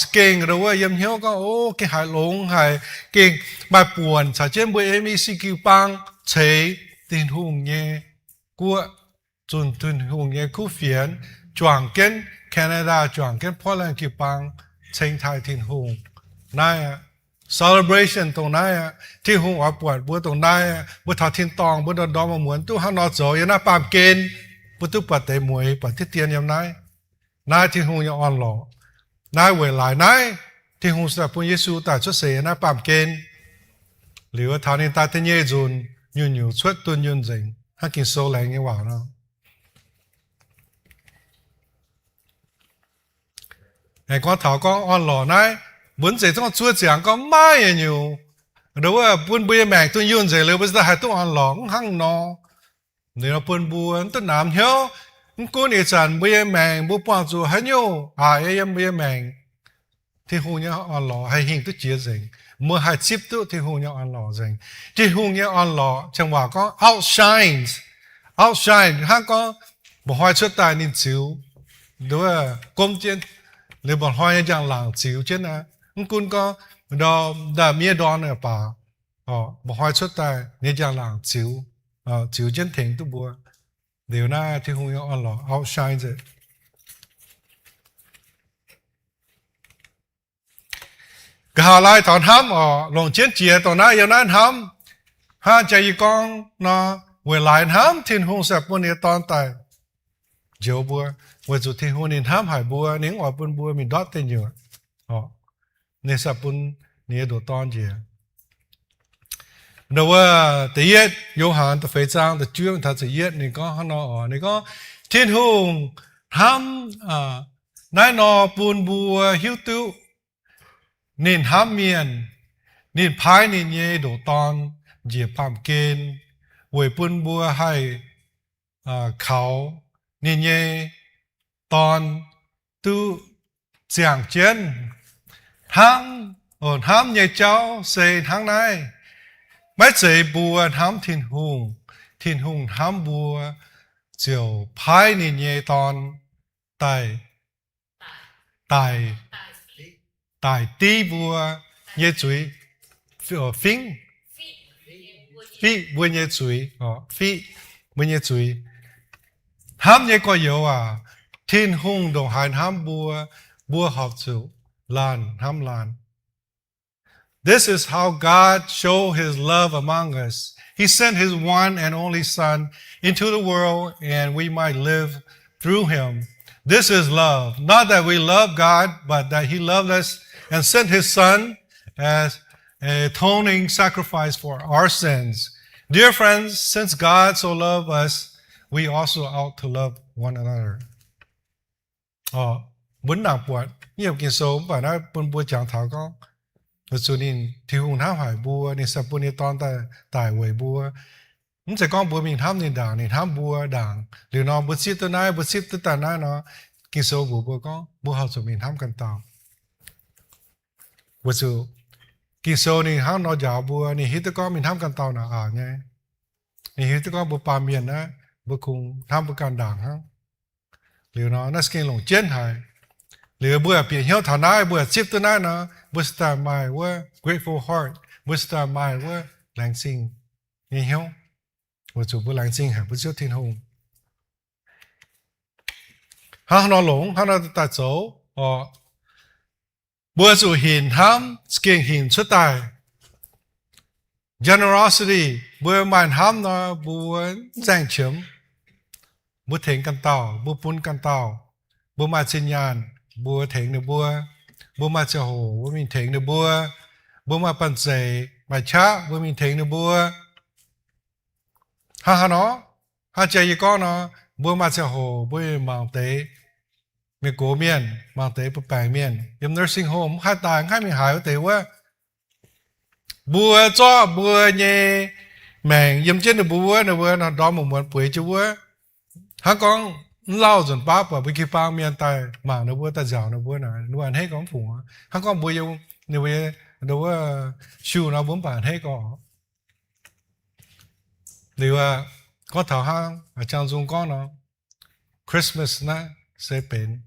Za'gengh wuov yiem hnyouv gorngv, o, gengh haiz longx haic, gengh maaih buonc caux jienv mbuo M E C jiu-baang ceix Tin-Hungh nyei guoqv, zunh Tin-Hungh nyei kuv fienx, juangc jienv Canada, juangc jienv Portland jiu-baang ceng taaih Tin-Hungh. Naaiv aqv, celebration dongh naaiv aqv. Tin-Hungh oix buatc mbuo dongh naaiv aqv. Mbuo taux tin-dorngh mbuo ndorm-ndorm muonz duqv hnangv nor zoux yiem naaiv baamh gen, mbuo duqv buatc deix mueiz, buatc diqv dien yiem naaiv. Naaiv Tin-Hungh nyei orn-lorqc. Naaiv weic laaix naaiv, Tin-Hungh se bun Yesu daaih cuotv seix yiem naaiv baamh gen. Liuz taux ninh daaih da'nyeic nzunc, nyungc-nyungc cuotv dunh yunh nzengc, hnangv Ging-Sou laengz nyei waac nor. Aengx gorngv taux gorngv orn-lorqc naaiv, mbuo mv zeiz gorngv zuov ziangx gorngv maiv nyungc, wuov bun mbuo nyei maengc dunh yunh nzengc liuz mbuo ziouc haih duqv orn-lorqc, mv hnangv nor. Ninh bun mbuo mv duqv namx hnyouv. Mv gunv ih zanc mbuo nyei maengc mbuo buangh zuqc haaix nyungc aqc yiem mbuo nyei maengc, Tin-Hungh nyei orn-lorqc haih hingh duqv jiex nzengc. Mbuo haih zipv duqv Tin-Hungh nyei orn-lorqc nzengc. Tin-Hungh nyei orn-lorqc, Janx waac gorngv outshines, outshine, hnangv gorngv mba'hnoi cuotv daaih ninh ziux, nduov gomv jienv, liuz mba'hnoi nyei njang-laangc ziux jienv aqv. Mv gunv gorngv ndau, ndau miev ndorn baac, mba'hnoi cuotv daaih nyei njang-laangc ziux, ziux jienv tengx duqv mbuo. Liuz naaiv Tin-Hungh nyei orn-lorqc outshine nzengc. Nqa'haav lai taux hnamv oc, longc jienv jiex dongh naaiv yiem naaiv hnamv. Hnangv jaa yie gorngv nor, weic laaix hnamv Tin-Hungh se bun ninh nyei Dorn daaih njoux mbuo, weic zuqc Tin-Hungh ninh hnamv haic mbuo, ninh mv oix bun mbuo mingh ndortv deic nyuoqc. Ninh se bun ninh nyei ndoqc Dorn njiec. Ndau wuov da'yietv Yo^han da'feix zaang da'juov taux ziepc yietv ninh gorngv hnangv nor oc. Ninh gorngv, Tin-Hungh hnamv naaiv nor bun mbuo hiuv duqv ninh hnamv mienh. Ninh paaiv ninh nyei ndoqc Dorn njiec baamh gen weic bun mbuo haih kaux ninh nyei Dorn duqv ziangh jienv. Hnamv, hnamv nyei jauv se hnangv naaiv. Maiv zeiz mbuo hnamv Tin-Hungh. Tin-Hungh hnamv mbuo ziouc paaiv ninh nyei Dorn daaih, daaih, daaih div mbuo nyei zuiz, fingv, fiqv mbuo nyei zuiz, fiqv mbuo nyei zuiz. Hnamv nyei gorx-youz aac, Tin-Hungh ndongc haaix hnamv mbuo, mbuo horpc zuqc laanh hnamv laanh. This is how God showed his love among us. He sent his one and only Son into the world and we might live through him. This is love, not that we love God, but that he loved us and sent his Son as an atoning sacrifice for our sins. Dear friends, since God so loved us, we also ought to love one another. Mbuo nangc buatc yiem Ging-Sou mv baac naaiv bun mbuo jangx taux gorngv, weic zuqc ninh, Tin-Hungh hnamv haic mbuo, ninh se bun ninh Dorn daaih, daic weic mbuo. Mv zeiz gorngv mbuo mingh hnamv ninh ndaangc, ninh hnamv mbuo ndaangc. Liuz nor mbuo zipv duqv naaiv, mbuo zipv duqv daaih naaiv nor, Ging-Sou mbuox mbuo gorngv mbuo horpc zuqc mingh hnamv ganh dauh. Weic zuqc Ging-Sou ninh hnangv nor njaaux mbuo, ninh hiuv duqv gorngv mingh hnamv ganh dauh naaic aqc nyei. Ninh hiuv duqv gorngv mbuo baamh mienh naaiv, mbuo kungx hnamv mbuo ganh ndaangc hnangv. Liuz nor naaiv se gengh longc jienv haic. Liuz mbuo bieqc hnyouv taux naaiv, mbuo zipv duqv naaiv nor, mbuo se daaih maaih wuov grateful heart, mbuo se daaih maaih wuov laengz zingh nyei hnyouv, weic zuqc mbuo laengz zingh haic mbuo Ziouv Tin-Hungh. Hnangv haaix nor longx, hnangv haaix nor daaih zoux oc. Mbuo zuqc hinc hnamv, za'gengh hinc cuotv daaih. Generosity, mbuo maaih hnamv nor, mbuo mv nzaeng qiemx. Mbuo tengx ganh dauh, mbuo bun ganh dauh. Mbuo maaih zinh nyaanh, mbuo tengx ninh mbuo. Mbuo maaih ziangh hoc, mbuo mingh tengx ninh mbuo. Mbuo maaih banh zeic, maaih qaqv, mbuo mingh tengx ninh mbuo. Hnangv haaix nor, hnangv jiex yie gorngv nor, mbuo maaih ziangh hoc mbuo mingh mangc deix mienh gox mienh, mangc deix bun baengc mienh yiem nursing home, mv haih daaih, mv haih mingh haaix wuov deix wuov. Mbuo zorqv mbuo nyei maengc yiem jienv ninh mbuo wuov, ninh mbuo nor ndorm muonz bueix jienv wuov. Hnangv gorngv mv lauh nzunc baav buatc mbuo jiu-baang mienh daaih mangc ninh mbuo, daaih nziaauc ninh mbuo naaic, ninh mbuo a'hneiv gorngv mv fungc. Hnangv gorngv mbuo yiem ninh mbuo, ninh mbuo siou nor mbuo mv baac a'hneiv gorngv. Liuz aqv, gorngv taux hnangv a'jang nzung gorngv nor, Christmas naaiv se benx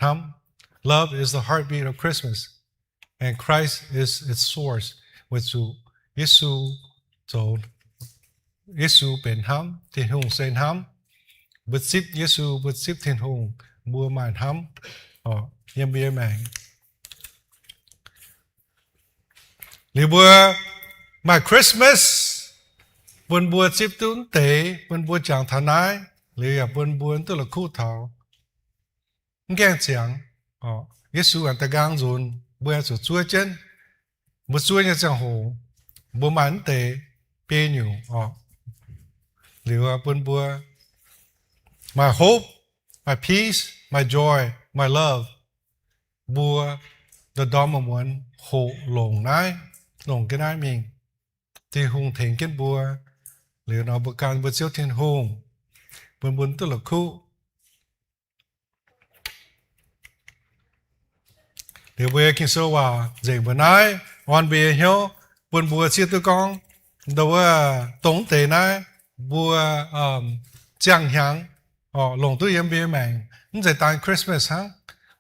hnamv. Love is the heartbeat of Christmas, and Christ is its source. Weic zuqc Yesu zoux, Yesu benx hnamv, Tin-Hungh se hnamv. Mbuo zipv Yesu, mbuo zipv Tin-Hungh, mbuo maaih hnamv yiem mbuo nyei maengc. Liuz mbuo maaih Christmas, bun mbuo zipv duqv deix, bun mbuo jangx taux naaiv, liuz yaac bun mbuo duqv la'kuqv taux. Mv gaengh ziangx, Yesu aengx daaih nqaang nzunc, mbuo zuqc zuov jienv. Mbuo zuov nyei ziangh hoc, mbuo maaih mv deix biei nyungc oc. Liuz bun mbuo maaih hope, maaih peace, maaih joy, maaih love. Mbuo ndorm-ndorm muonz-muonz hoqc longc naaiv, longc ga'naaiv mingh. Tin-Hungh tengx jienv mbuo. Liuz nor mbuo gan mbuo Ziouv Tin-Hungh, bun mbuo duqv la'kuqv. Liuz mbuo nyei Ging-Sou waac nzengc mbuo naaiv, orn mbuo nyei hnyouv, bun mbuo zieqv duqv gorngv, ndo wuov dongh deix naaiv, mbuo ziangh hnyangx longc duqv yiem mbuo nyei maengc, mv zeiz daan Christmas hnangv.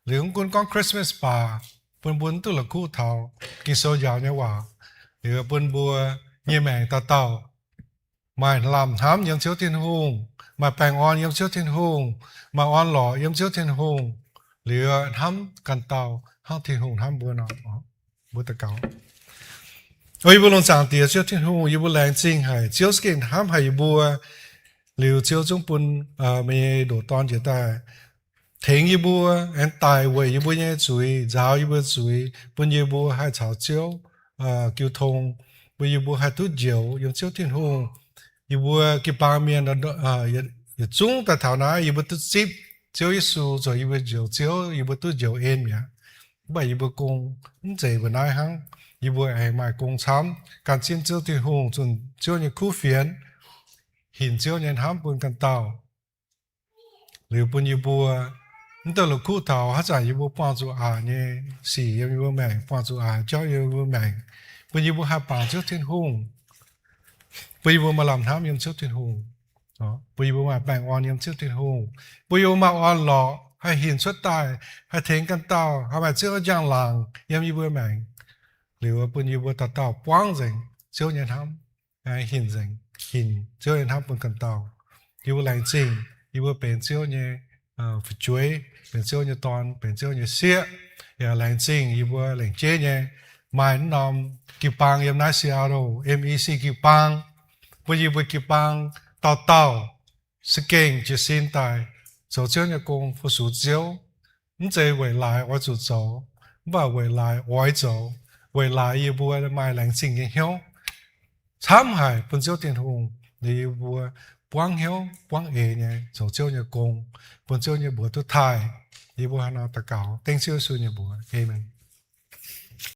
Liuz mv gunv gorngv Christmas baac bun mbuo duqv la'kuqv taux Ging-Sou njaaux nyei waac. Liuz bun mbuo nyei maengc dauh dauh maaih lamh hnamv yiem Ziouv Tin-Hungh, maaih baengh orn yiem Ziouv Tin-Hungh, maaih orn-lorqc yiem Ziouv Tin-Hungh, liuz hnamv ganh dauh hnangv Tin-Hungh hnamv mbuo nor. Mbuo daux gaux. O yie mbuo lungh zaangc Diex Ziouv Tin-Hungh, yie mbuo laengz zingh haic Ziouv za'gengh hnamv haic yie mbuo. Liuz Ziouv zungv bun meih nyei ndoqc Dorn njiec daaih tengx yie mbuo, aengx daic weic yie mbuo nyei zuiz, nzaaux yie mbuo zuiz, bun yie mbuo haih caux Ziouv jiu tong, bun yie mbuo haih duqv njoux yiem Ziouv Tin-Hungh. Yie mbuo jiu-baang mienh yietc zungv daaih taux naaiv, yie mbuo duqv zipv Ziouv Yesu zoux yie mbuo njoux Ziouv, yie mbuo duqv njoux en mi'aqv. Mv baac yie mbuo gong mv zeiz mbuo naaiv hnangv. Yie mbuo aengx maaih gong camv gan zipv Ziouv Tin-Hungh, zunh Ziouv nyei kuv fienx, hinc Ziouv nyei hnamv bun ganh dauh. Liuz bun yie mbuo mv duqv la'kuqv taux haaix zanc yie mbuo buangh zuqc aqc nyei sic yiem yie mbuo maengc, buangh zuqc aqc jauv yiem yie mbuo maengc, bun yie mbuo haih bangc Ziouv Tin-Hungh, bun yie mbuo maaih lamh hnamv yiem Ziouv Tin-Hungh, bun yie mbuo maaih baengh orn yiem Ziouv Tin-Hungh, bun yie mbuo maaih orn-lorqc haih hinc cuotv daaih, haih tengx ganh dauh, haih maaih Ziouv njang-laangc yiem yie mbuo maengc. Liuz bun yie mbuo dauh dauh buangv nzengc Ziouv nyei hnamv, hinc nzengc, hinc Ziouv nyei hnamv bun ganh dauh. Yie mbuo laengz zingh yie mbuo benx Ziouv nyei fu'jueiv, benx Ziouv nyei dorn, benx Ziouv nyei sieqv. Yaac laengz zingh yie mbuo lengc jeiv nyei maaih norm jiu-baang yiem naaiv Seattle M E C jiu-baang, bun yie mbuo jiu-baang dauh dauh za'gengh jiez sin daaih zoux Ziouv nyei gong fu-sux Ziouv. Mv zeiz weic laaix oix zuqc zoux, mv baac weic laaix oix zoux, weic laaix yie mbuo maaih laengz zingh nyei hnyouv camv haic bun Ziouv Tin-Hungh. Liuz yie mbuo buangv hnyouv buangv eix nyei zoux Ziouv nyei gong, bun Ziouv nyei mbuox duqv taaih. Yie mbuo hnangv nor daux gaux dengv Ziouv Yesu nyei mbuox. Aamen.